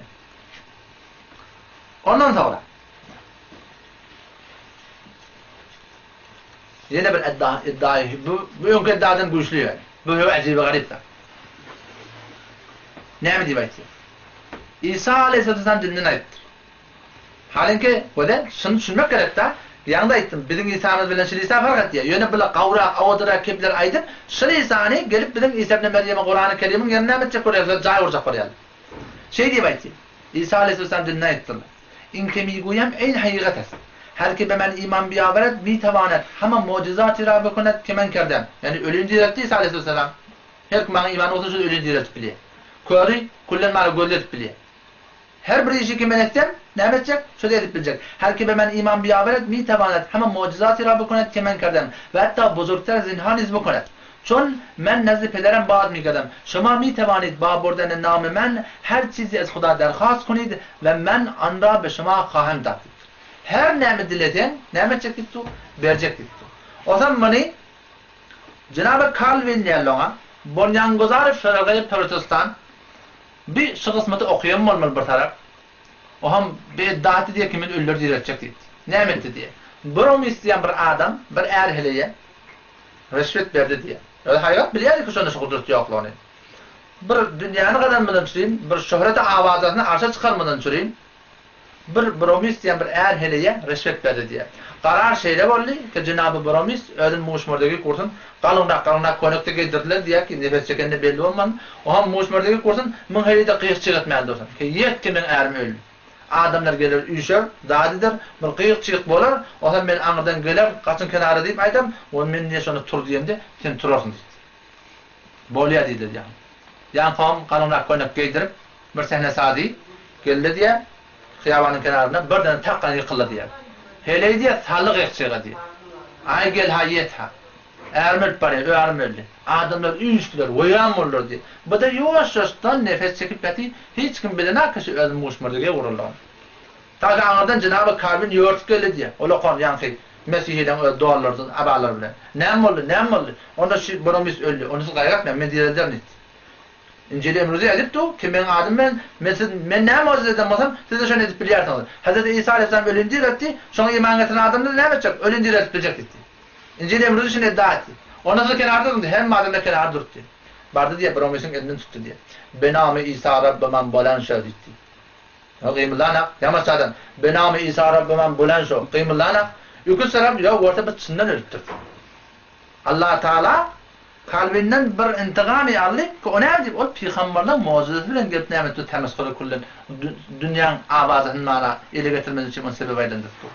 Ondan soňra. Ýene bir iddia, iddiaýy, bu, bu öňki iddiadan güýçli ýöne. Bu höw äjibi garyp zat. Näme diýip aýtýar? Isa aleyhisselam dilinden aýdypdyr. Halinki, gözel, şuny düşünmek gerek-dä. Ýaňy-da aýtdym, biziň Isamyz bilen şil Isa fark etýär. Ýöne bular gawrak, awadyrak kepler aýdyp, şil Isany gelip biziň Isa ibn Merýemiň Kurany Kerimiň ýerine näme etjek bolýarlar, jaý gurjak bolýarlar. Şeý diýip aýtýar. Isa aleyhisselam dilinden aýdypdyrlar. In ke mi-guýem eýn hakykat est. Her ki be men iman biýawered, mi-tewanet hama mu'jizati ra bikunet ke men kerdem. Ýagny ölini direltdi Isa aleyhisselam. Her kim maňa iman bolsa şol ölini direltip bilýär. Köri küllen mala gözli edip bilýär. Her bir işi ki men etsem, näme etjek? Şol edip biljek. Her ki be men iman biýawered, mi-tewanet hama mu'jizati ra bikunet ke men kerdem. We hatta buzurgter zinha niz bikunet. Çün men nezdi pederem baz migerdem, şoma mi tewanid ba burdene name men her çizi ez Huda derhast kunid we men an ra be şoma hahem dad diýipdir. Her näme dileseň, näme etjek diýipdir? Berjek diýipdir. Ozam muny Jenaby Kalwin diýerler oňa, Bonýanguzar firgaýy protestan bi şu gysmaty okaýan bolmaly bir tarap. Oham bi iddia etdi diýýär ki men ölüleri direltjek diýipdir. Näme etdi diýýär. Bromis diýen bir adam bir är-heleýe Rüşwet berdi diýýär. Özi haýbat bilýärdi ki şonda şu gudrat ýoklugyny. Bir dünýäni gazanmadan çürin, bir şöhreti awazasyny arşa çykarmadan çürin, bir Bromis diýen bir är-heleýe rüşwet berdi diýýär. Karar şeýle boldy ki jenaby Bromis özüni muşmurdegi gursun, galyňrak-galyňrak köýnek-de geýdirdiler diýýär ki, nefes çekende belli bolman, oňam muşmurdegi gursun, müň heleýde gyýyk-çyg etmän dursun. Ki ýet ki meň ärim öldi. Adamlar geler üýşer, zat eder, bir gyýyk-çyýyk bolar, onsoň men aňyrdan geler, gaçyň kenara diýip aýdaryn, ony men diýe şonda tur diýemde, sen turarsyň diýdi. Bolýa diýdiler ýaňy. Ýaňkam galyňrak köýnek geýdirip, bir sähne sazy geldi diýýär, hyýabanyň kenarynda birden takgan ýykyldy diýýär. Heleý diýýär, saldy gyýyk-çyýyga diýýär. Aý gel-ha, ýet-ha. Ärim ölüp barýar, öarim öldi. Adamlar üýşdüler, weýran boldular diýip. Bu-da ýuwaş-ýuwaşdan nefes çekip ýaty, hiç kim bilenok ki şu öz muşmurdygy uruldygyny. Ta ki aňyrdan jenaby Kalwin ýörtüp geldi diýýär. Ol okan ýaňky mesihileň öz donlarydyr, abalary bilen. Näme boldy, näme boldy? Onda şu Bromis öldi, ony siz gaýgy etmäň, men direlderin diýdi. Injili emruzi edip dur, ki meň adym bilen, men siz, men näme mujize eden bolsam, siz-de şony edip bilýärsiňiz. Hezreti Isa aleýhissalam ölini direltdi, şoňa iman getiren adamlar näme etjek? Ölini direltip biljek diýdi. Injil emruzi şuny iddia etdi. Ondan soň kenarda durdy, hemme adamlar kenarda durupdy. Bardy diýýär, Bromisiň elinden tutdy diýýär. Benamy Isa Rabbymam bolan şo diýdi. Ýok, gymyldanak. Ýamaç adam, Benamy Isa Rabbymam bolan şo, gymyldanak. Öküz tarap, ýok, görse bir çyndan ölüpdir. Allatagala kalbyndan bir intigamy aldy, ki o näme diýip, ol pygamberleň mugjyzasy bilen gelip näme etdi, temeshury küllen dünýäň abazasyny mana ele getirmesi üçin ony sebebe aýlandyrdy.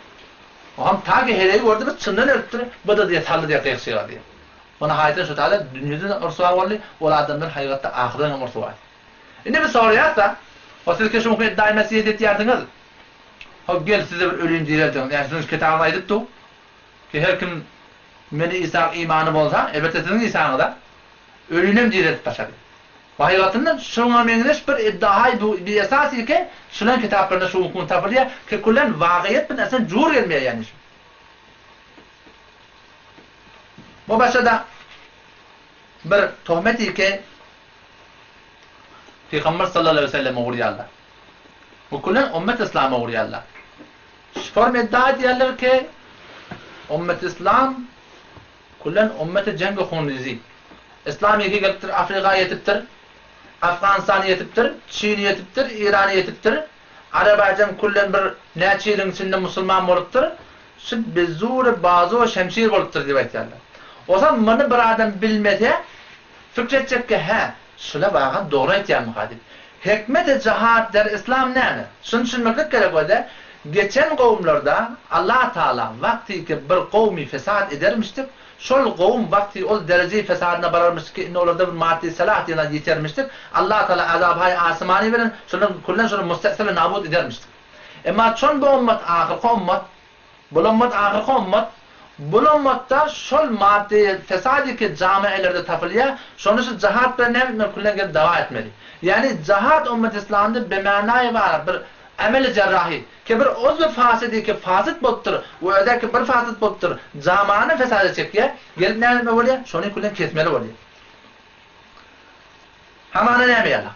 O hem ta ki heleýi gördi bir çyndan ölüpdir, bu-da diýýär saldy diýýär gyýyk-şyga diýýär. Ony haýsy şu taýda dünýede-de ryswa boldy, ol adamlar haýygatda ahyrdan hem ryswa. Indi biz soraýas-da, ho siz ki şuňky iddaýy mesihiýet etýärsiňiz, ho gel siz-de bir ölüni direldiňiz, ýa siziň şu kitabyňyz aýdyp dur ki her kim meni Isa imany bolsa, elbetde siziň Isaňyza, ölüni hem direldip başarýar. Hakygatynda şuňa meňzeş bir iddahaý bu bi esas eke, şulan kitaplarynda şu hukm tapylýar ki kulen wagyýet bilen aslen jur gelmeýär ýani şu. Bu başda bir tohmet eke Pygamber sallallahu aleyhi ve selleme urýarlar. Bu kulen ummet islama urýarlar. Şu form iddia edýärler ki ummet islam Kullen ummeti jengi hunrizi. Islam ýeke gelipdir, Afrika ýetipdir, Afganystana ýetipdir, Çine ýetipdir, Irana ýetipdir. Arap-ajam kullen bir näçe ýylyň içinde musulman bolupdyr. Şu bezury bazu we şemşir bolupdyr diýip aýtýarlar. Ozal muny bir adam bilmese, pikir etjekki hä, şula bagan dogry aýtýarmyka diýip. Hikmeti jihad der islam näme? Şuny düşünmeklik gerek özi. Geçen gowumlarda Allah Taala wagtyky bir gowmy fesat edermişdik, şol gowum wagty ol derejeý fesadyna bararmyşdyk ki indi olarda bir maddy salah diýen zat ýetermişdik, Allah Taala azaby asmany bilen şolar kullen şolary muste'sel we nabut edermişdik. Emma çon bu ummat ahyrky ummat, Bul ummat ahyrky ummat. Bul ummatda şol maddy fesady ki jamielerde tapylýar, şony şu jahat bilen näme etmeli küllen gelip dawa etmeli. Ýagny jahat ummat islamda bimanaýy bar bir emeli jerrahy ki bir uzwy fasidi ki fasit bolupdyr we özäki bir fasit bolupdyr jamany fesada çekýär, gelip näme etmeli bolýar şony küllen kesmeli bolýar. Hamana näme ýalak.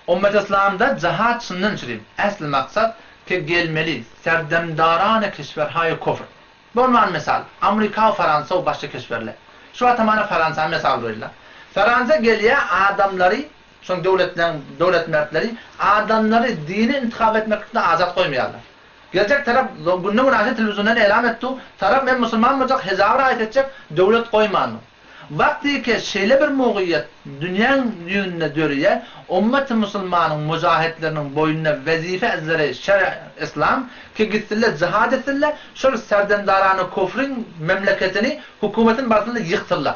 Ummet Yslamda jahat şundan çürim, äsli maksat ke gelmeli serdemdarane keşwerhaýy kufr. Bolman mysal, Amrika we Faransa we başga keşwerle. Şu wagt hamana Faransany mysal goýula. Faransa gelýä adamlary, şoň döwletleň döwlet mertleri adamlary dini intihap etmeklikden azat goýmaýarlar. Geljek tarap günde-günaşa telewiziondan elam etdi, tarap men musulman boljak, hijaby raýat etjek, döwlet goýmandy. Wagtyky şeýle bir mugyýet dünýäň ýüzünde döreýär, ummeti musulmanyň mujahitleriniň boýnuna wezife ezleri şer'i yslam ki gitsinler jihad etsinler, şol serdemdarany kufryň memleketini, hukumetini barsynlar ýyksynlar.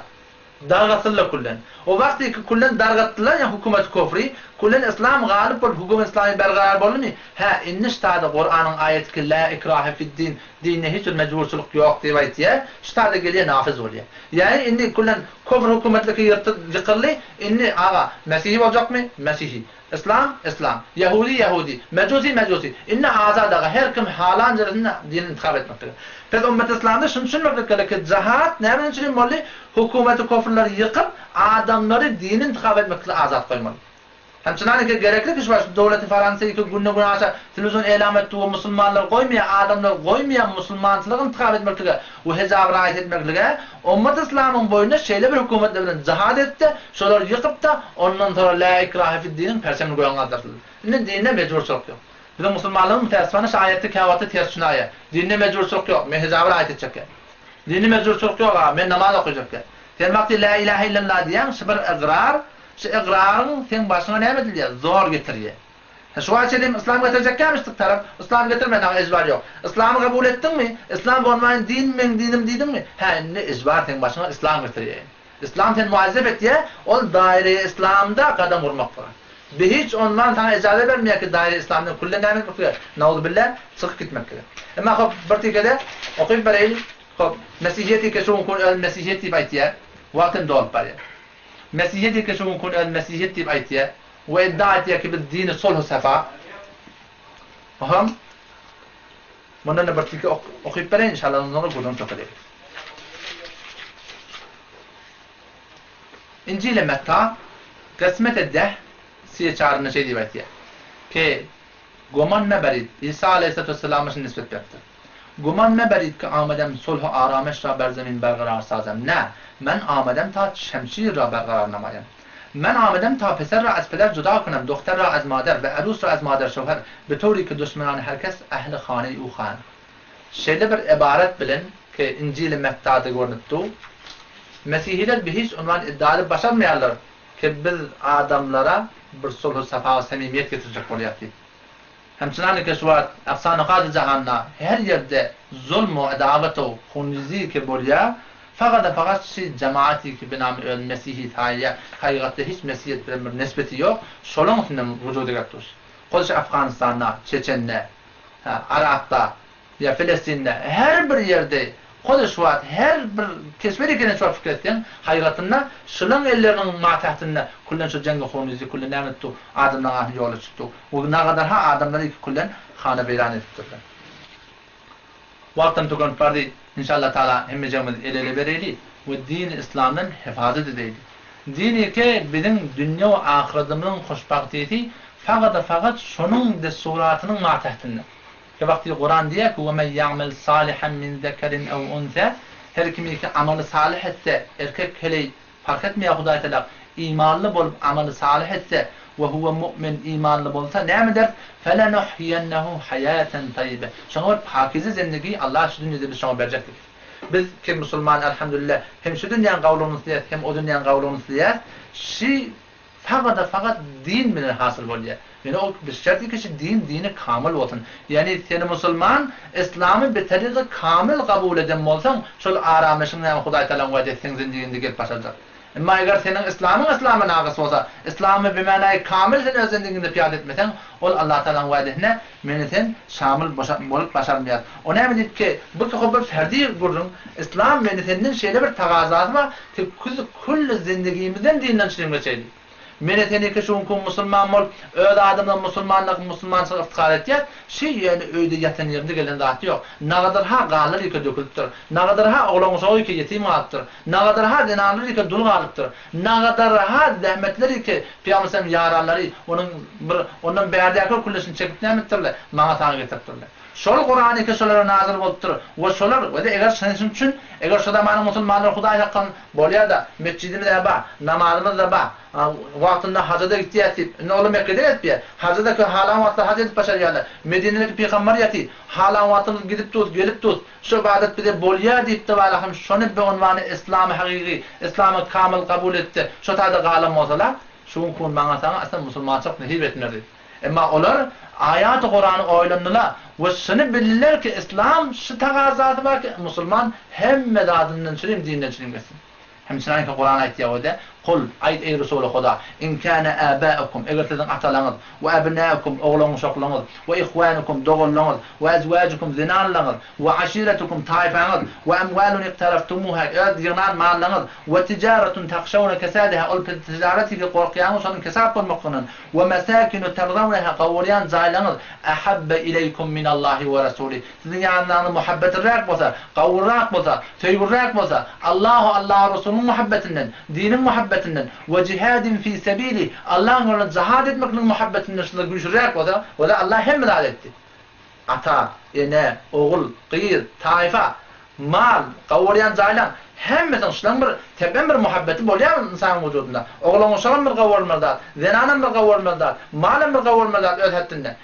Dargatsynlar küllen. O wagtyky küllen dargatdylar ýa hukumeti kufry, küllen yslam galyp bolup hukumet yslamy bergarar boldumy? Hä, indi ştada Kuranyň aýaty ki la ikrahe fiddin, dinde hiç bir mejburçylyk ýok diýip aýtýar, ştada gelýär nafiz bolýar. Ýagny indi küllen kufr hökümetliki ýykyldy, indi aga mesihi boljakmy? Mesihi. Yslam? Yslam. Ýahudi? Ýahudi. Mejusi? Mejusi. Indi azat aga her kim halan ýerinde dinini intihap etmeklige. Pes ummeti yslamda şuny düşünmeklik gerek ki jahat näme üçin boldy? Hökümeti kufrlary ýykyp adamlary dini intihap etmeklige azat goýmaly. Hemçinan ki gerekli ki şu baş döwleti Faransa iki günde günaşa telewizion elam etdi we musulmanlar goýmaýar adamlar goýmaýar musulmançylygy intihap etmeklige we hijaby raýat etmeklige ummat yslamyň boýuna şeýle bir hökümetler bilen jihad etdi şolary ýykypda ondan soňra la ikrahe fiddiniň perçemini göge galdyrdylar indi dinde mejburçylyk ýok biziň musulmanlarymyz mütäessifana şu aýatda käwagtda ters düşünäýýär dinde mejburçylyk ýok men hijaby raýat etjek dinde mejburçylyk ýok aga men namaz okaýjak sen wagty la ilahe illallah diýýäň şu bir ygrar Şu ygraryň seň başyňa näme edilýär? Zor getirýär. Hä, şu wagt çenli yslam getirjekkämişdik tarap, yslam getirme, saňa ejbar ýok. Yslamy kabul etdiňmi? Yslam bolmaýyn din meň dinim diýdiňmi? Hä, indi ejbar seň başyňa yslam getirýär. Yslam seni muazzep etýär, ol daire-i yslamda gadam urmaklyga. Bi hiç ondan saňa ejaza bermeýär ki daire-i yslamdan küllen näme etmek gerek? Nauzubilla, çykyp gitmek gerek. Emma hop, bir tikede okyp bereýin. Hop, Mesihiýet eke şu günki gün özüni mesihiýet diýip aýtýar. Wagt hem dolup barýar. Mesihiýet eke şu günki gün özüni mesihiýet diýip aýtýar we iddia etýär ki biz dini sulh safa. Ohem mundan-da bir tilki okyp bereýin inşallah ondan soňra gürrüň söhbet ederis. Injile Metta Gysmete deh siýe çarynda şeý diýip aýtýar ki Goman meberid Isa aleýhissalatu wesselama şuny nisbet beripdir. Güman meberid ki amadem sulh-u arameş ra ber zemin bergarar sazem. Ne, men amadem ta şemşir ra bergarar namayem. Men amadem ta peser ra ez peder juda kunem, dohter ra ez mader ve erus ra ez mader şöwher, bi towri ki duşmenany her kes ehli hane-i u han. Şeýle bir ybarat bilen ki Injili Mettada görnüp dur, Mesihiler bi hiç unwan iddia edip başarmaýarlar ki biz adamlara bir sulh-u safa we samimiýet getirjek bolýas diýip. Hemçinanike şu wagt aksa nokady jahanda her ýerde zulm we adawat u hunrizi ki bolýa, fagada fagat şi jamaati ki binamy öz mesihi saýýa, hakygatda hiç mesihiýet bilen bir nesbeti ýok, şolaň üstünden wujuda gelip dur. Hol şi Afganystanda, Çeçende, ha, Arakda, ýa Filistinde, her bir ýerde hol şu wagt her bir keşber ekeni şu wagt pikir etseň, hakygatynda şolaň elleriniň matahtynda küllen şu jengi hunrizi küllen näme etdi, adamlaň ahyny ýola çykdy. Bu nagadarha adamlary küllen hana weýran edipdirler. Wagtam tükenip bardy. Inşallah Taala hemmejegimiz el-ele bereli we dini yslamdan hefazat edeýli. Dini ke biziň dünýe we ahyradymyzyň hoşbagtysy fagada fagat şonuň dessuratynyň matähtinde. Ke wagty Kuran diýýär ki, Ve men ya'mel salihan min zekerin ew unse, her kim ki amaly salyh etse, erkek heleý Parh etmeýär Hudaý Teala imanly bolup amaly salyh etse we huwe mu'min imanly bolsa näme ederis felenuhyiyennehu haýaten taýýibe şoňa bir pakize zendigi Allah şu dünýede biz şoňa berjekdik. Biz ki musulman elhamdülillah hem şu dünýäň gawlugyny isleýäs hem o dünýäň gawlugyny isleýäs şi fagada fagat din bilen hasyl bolýar. Ýöne ol bir şerti ki şi din dini kamyl bolsun. Ýagny seni musulman yslamy bir taryky kamyl kabul eden bolsaň şol aramyşyň näme Hudaý Tagalaň wada etseň zindiginde gelip başarjak. Emma eger seniň yslamyň yslama nagys bolsa, yslamy bimänaýy kamyl sen öz zindigiňde pyýada etmeseň, ol Allah Tagalaň wädesine meni sen şamyl bolup başarmaýar. O näme diýip ki, bu ki bir ferdi gürrüň, yslam meni senden şeýle bir tagazasy bar ki külli zindigimizden dinden çynym geçeýli. Mene seniki şu günki musulman bolup, öz adymyza musulmanlyk, musulmançylyk yftihar etýäs, şi ýöne öýde ýatan ýerinde gelen zat ýok. Nagadyr-ha ganlar ýeke dökülipdir. Nagadyr-ha oglan-uşak ýeke ýetim galypdyr. Nagadyr-ha zenanlar ýeke dul galypdyr. Nagadyr-ha zähmetler ýeke Pygamber ýaranlary onuň bir ondan bärdäki külleşini çekip näme etdirler, maňa saňa getiripdirler. Şol Kuran eke şolara nazyl bolupdyr we şolar we-de eger şeýşin üçin eger şo zamanyň musulmanlary Hudaý hakdan bolýa-da, metjidimiz-ä bar, namazymyz-da bar, wagtynda haja-da gitýäs diýip, indi olar Mekgede gezipýär, haja-da kö halan wagtlar haj edip başarýarlar, Medinedeki pygambar ýaty, halan wagtymyz gidip durus, gelip durus, şu ybadat bize bolýa diýip-de balahym şony be unwany yslamy hakyky, yslamy kamyl kabul etdi, şo taýda galan bolsalar, şu günki gün maňa saňa asla musulmançylyk nesip etmezdi. Emma olar aýaty Kurany oýlandylar we şuny bildiler ki islam şu tagazasy bar ki musulman hemme zadyndan çürim dinden çürim geçsin. Hem çynanki Kuran aýtýar we de Kul, aýt eý Resuly Huda, in kâne âbâukum, eger siziň atalaňyz, we ebnâukum, oglan-uşaklaryňyz, we ihwânukum, doganlaryňyz, we ezwâjukum, zenanlaryňyz, we aşiretukum, taýpaňyz, we emwâlun iqtaraftumuha, öz ýygnan mallaryňyz, we tijaretun tahşawne kesâdeha, ol tijaret ki gorkýaňyz şonuň kesat bolmaklygyndan, We mesakinu terdawneha gowurýan jaýlaryňyz ahabbe ileýkum minallahi we rasulih siziň ýanyňyzda muhabbetliräk bolsa, gowurak bolsa, söýgüliräk bolsa, Allahu Allaha Resulynyň muhabbetinden, diniň muhabbetinden, we jihadin fi sebilih Allahyň ýolunda jihad etmekligiň muhabbetinden şunda güýçlüräk bolsa, wada Allah hemme zady etdi. Ata, ene, ogul, gyz, taýfa, mal, gowurýan jaýlaň, hemmesiniň şulaň bir tebben bir muhabbeti bolýar ynsanyň wujudynda. Oglan-uşagam bir gowurmaly zat, zenanam bir gowurmaly zat, malam bir gowurmaly zat öz hetdinde.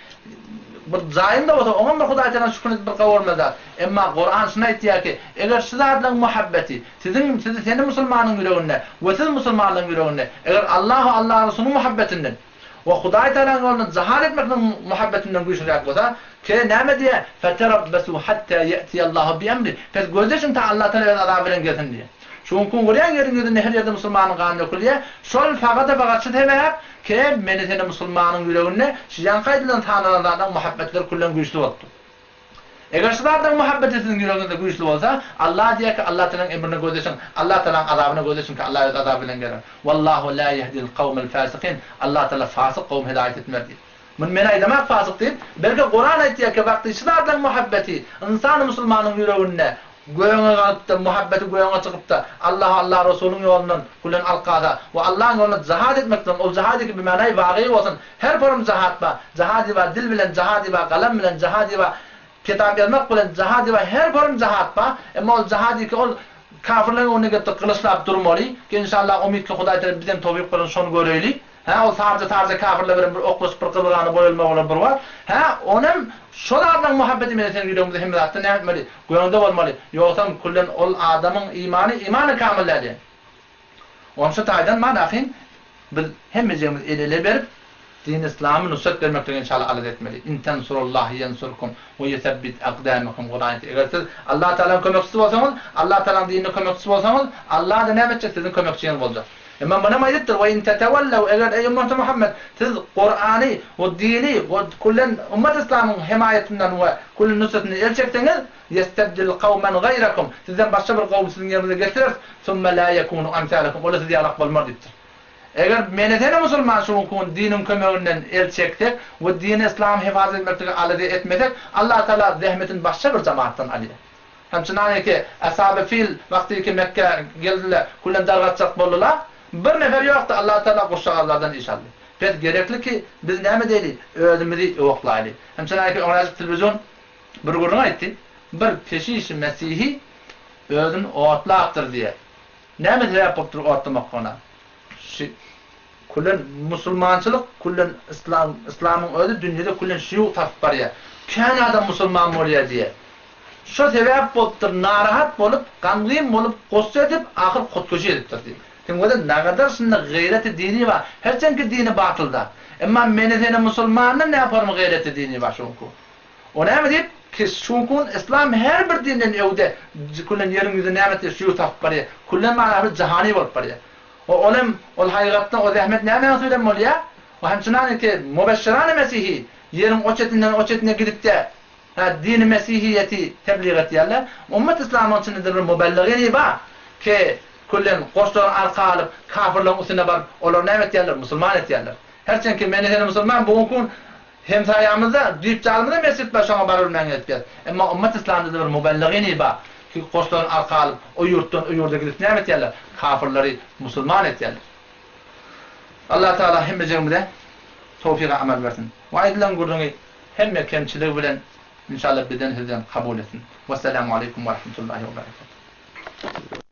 Bir jaýyň-da bolsa, oňam bir Hudaý Tagala şükür edip bir gowurmaly zat. Emma Kuran şuny aýtýar ki, eger şu zatlaryň muhabbeti siziň, sizi seni musulmanyň ýüreginde we siz musulmanlaryň ýüreginde, eger Allahu Allahyň Resulynyň muhabbetinden, We Hudaý Tagalaň ýolunda jihad etmekligiň muhabbetinden güýçlüräk bolsa, ke näme diýýär? Feterabbesu hatta ýe'tiýallahu biemrih. Pes gözleşiň ta Allah Tagala öz azaby bilen gelsin diýýär. Şu günki görýän ýeriň ýüzünde her ýerde musulmanyň gany dökülýär. Şol fagada-fagat şu sebäp, ke meni seni musulmanyň ýüreginde şu ýaňky aýdylan sanalan zatlaryň muhabbetleri küllen güýçli bolupdyr. Eger şu zatlaryň muhabbeti siziň ýüregiňizde güýçli bolsa, Allah diýýär ki, Allah Tagalaň emrine gözleşiň, Allah Tagalaň azabyna gözleşiň ki, Allah öz azaby bilen geler. Wallahu la yehdil kawmel fasikin, Allah Tagala fasyk kowumy hidaýat etmez diýip. Muny men aýdamak fasyk diýip, belki Kuran aýtýar ki, wagty şu zatlaryň muhabbeti ynsan musulmanyň ýüreginde Gögüňe galypda, muhabbeti gögüňe çykypda, Allahy Allah Resulyň ýolundan gülen alkasa we Allahyň ýolunda jihad etmekden, ol jihad iki bimanaýy wagyý bolsun, her forum jihad bar, jihady bar dil bilen, jihady bar galam bilen, jihady bar kitap ýazmak bilen, jihady bar her forum jihad bar, emma ol jihad iki ol kafirleriň öňünde gelip gylyçlap durmaly, ki inşallah umyt ki Hudaý tarap bizem towfyk bersin şony göreýli. Hä, ol sarja-sarja kafirler bilen bir oklaşyp bir gyzgany boýalma bolar bir wagt. Hä, onem şol adamyň muhabbeti meni seniň ýüregiňde hemme zatda näme etmeli? Göňde bolmaly. Ýogsam küllen ol adamyň imany imany kamyl däl diýen. Onuň şu taýdan man ahyn biz hemmejigimiz el-ele berip. Din Yslamy nusrat bermeklige inşallah alada etmeli. In tensurullaha ýensurkum we ýusebbit akdamakum Kuran aýtýar. Eger siz Allah Tagalaň kömekçisi bolsaňyz, Allah Tagalaň dinine kömekçisi bolsaňyz, Allah-da näme etjek siziň kömekçiňiz boljak. Emma munam aýdypdyr, we in tetewellaw eger eý ümmaty Muhammet siz Kurany we dini we kullen ümmat Yslamyň hemaýatyndan we kullen nusratyndan el çekseňiz, ýestebdil kawmen gaýrakum sizden başga bir gowmy siziň ýeriňize getireris, summa la ýekunu amsalakum olar siz ýalak bolmar diýipdir. Eger mene sene musulman şu günki gün diniň kömeginden el çeksek we dini yslamy hefazat etmeklige alada etmesek Allah Tagala rehmetini başga bir jemaatdan alýar. Hem çynanyki Ashaby fil wagtyky Mekgä geldiler küllen dargatjak boldular bir nefer ýokdy Allah Tagala guşjagazlardan iş aldy. Pes gerekli ki biz näme edeýli özümizi oklaýly. Hem çynanyki öňräjik telewizyon bir gürrüň aýtdy bir keşiş mesihi özüni otlapdyr diýe. Näme sebäp bolupdyr otlamaklygyna? Şi külen musulmançylyk, külen yslam, yslamyň özi dünýede külen şýug tapyp barýar. Kän adam musulman bolýar diýýär. Şo sebäp bolupdyr, narahat bolup, gamgyn bolup, gussa edip, ahyr hutkuçy edipdir diýip. Siň göze nagadar şunda gaýraty dini bar. Herçenki dini batylda. Emma meni seni musulmandan näformy gaýraty dini bar şuňku. O näme diýip, ki şuňkun yslam her bir dinden öwde, küllen ýeriň ýüzüni näme etýär, şuýur tapyp barýar. Küllen mana bir jahany bolup barýar. O ol hem, ol haýygatdan o zähmet nämäniň üçin bolýar? O hem çynany ki, mubeşşirany mesihi, ýeriň o çetinden o çetine gidip-de, hä, dini mesihiýeti tebliğ etýärler. Ummet yslamyň içinde-de bir mubelligini bar, ki küllen goşlaryny arka alyp, kafirleriň üstüne baryp, olary näme etýärler, musulman etýärler. Herçenki meni seni musulman bu günki gün Hemsaýamyzda, düýpjalymyzda mesjit bar, şoňa barybilmän gezipýäs. Emma ummat yslamda-da bir mubelligini bar, ki goşlaryny arka alyp, o ýurtdan o ýurda gidip näme etýärler? Kafyrlary musulman etýärler. Allah Tagala hemmejigimize towfygy amal bersin. Bu aýdylan gürrüňi hemme kemçiligi bilen inşallah bizden sizden kabul etsin. Wessalamu aleýkum we rahmetullahi we berekatuh.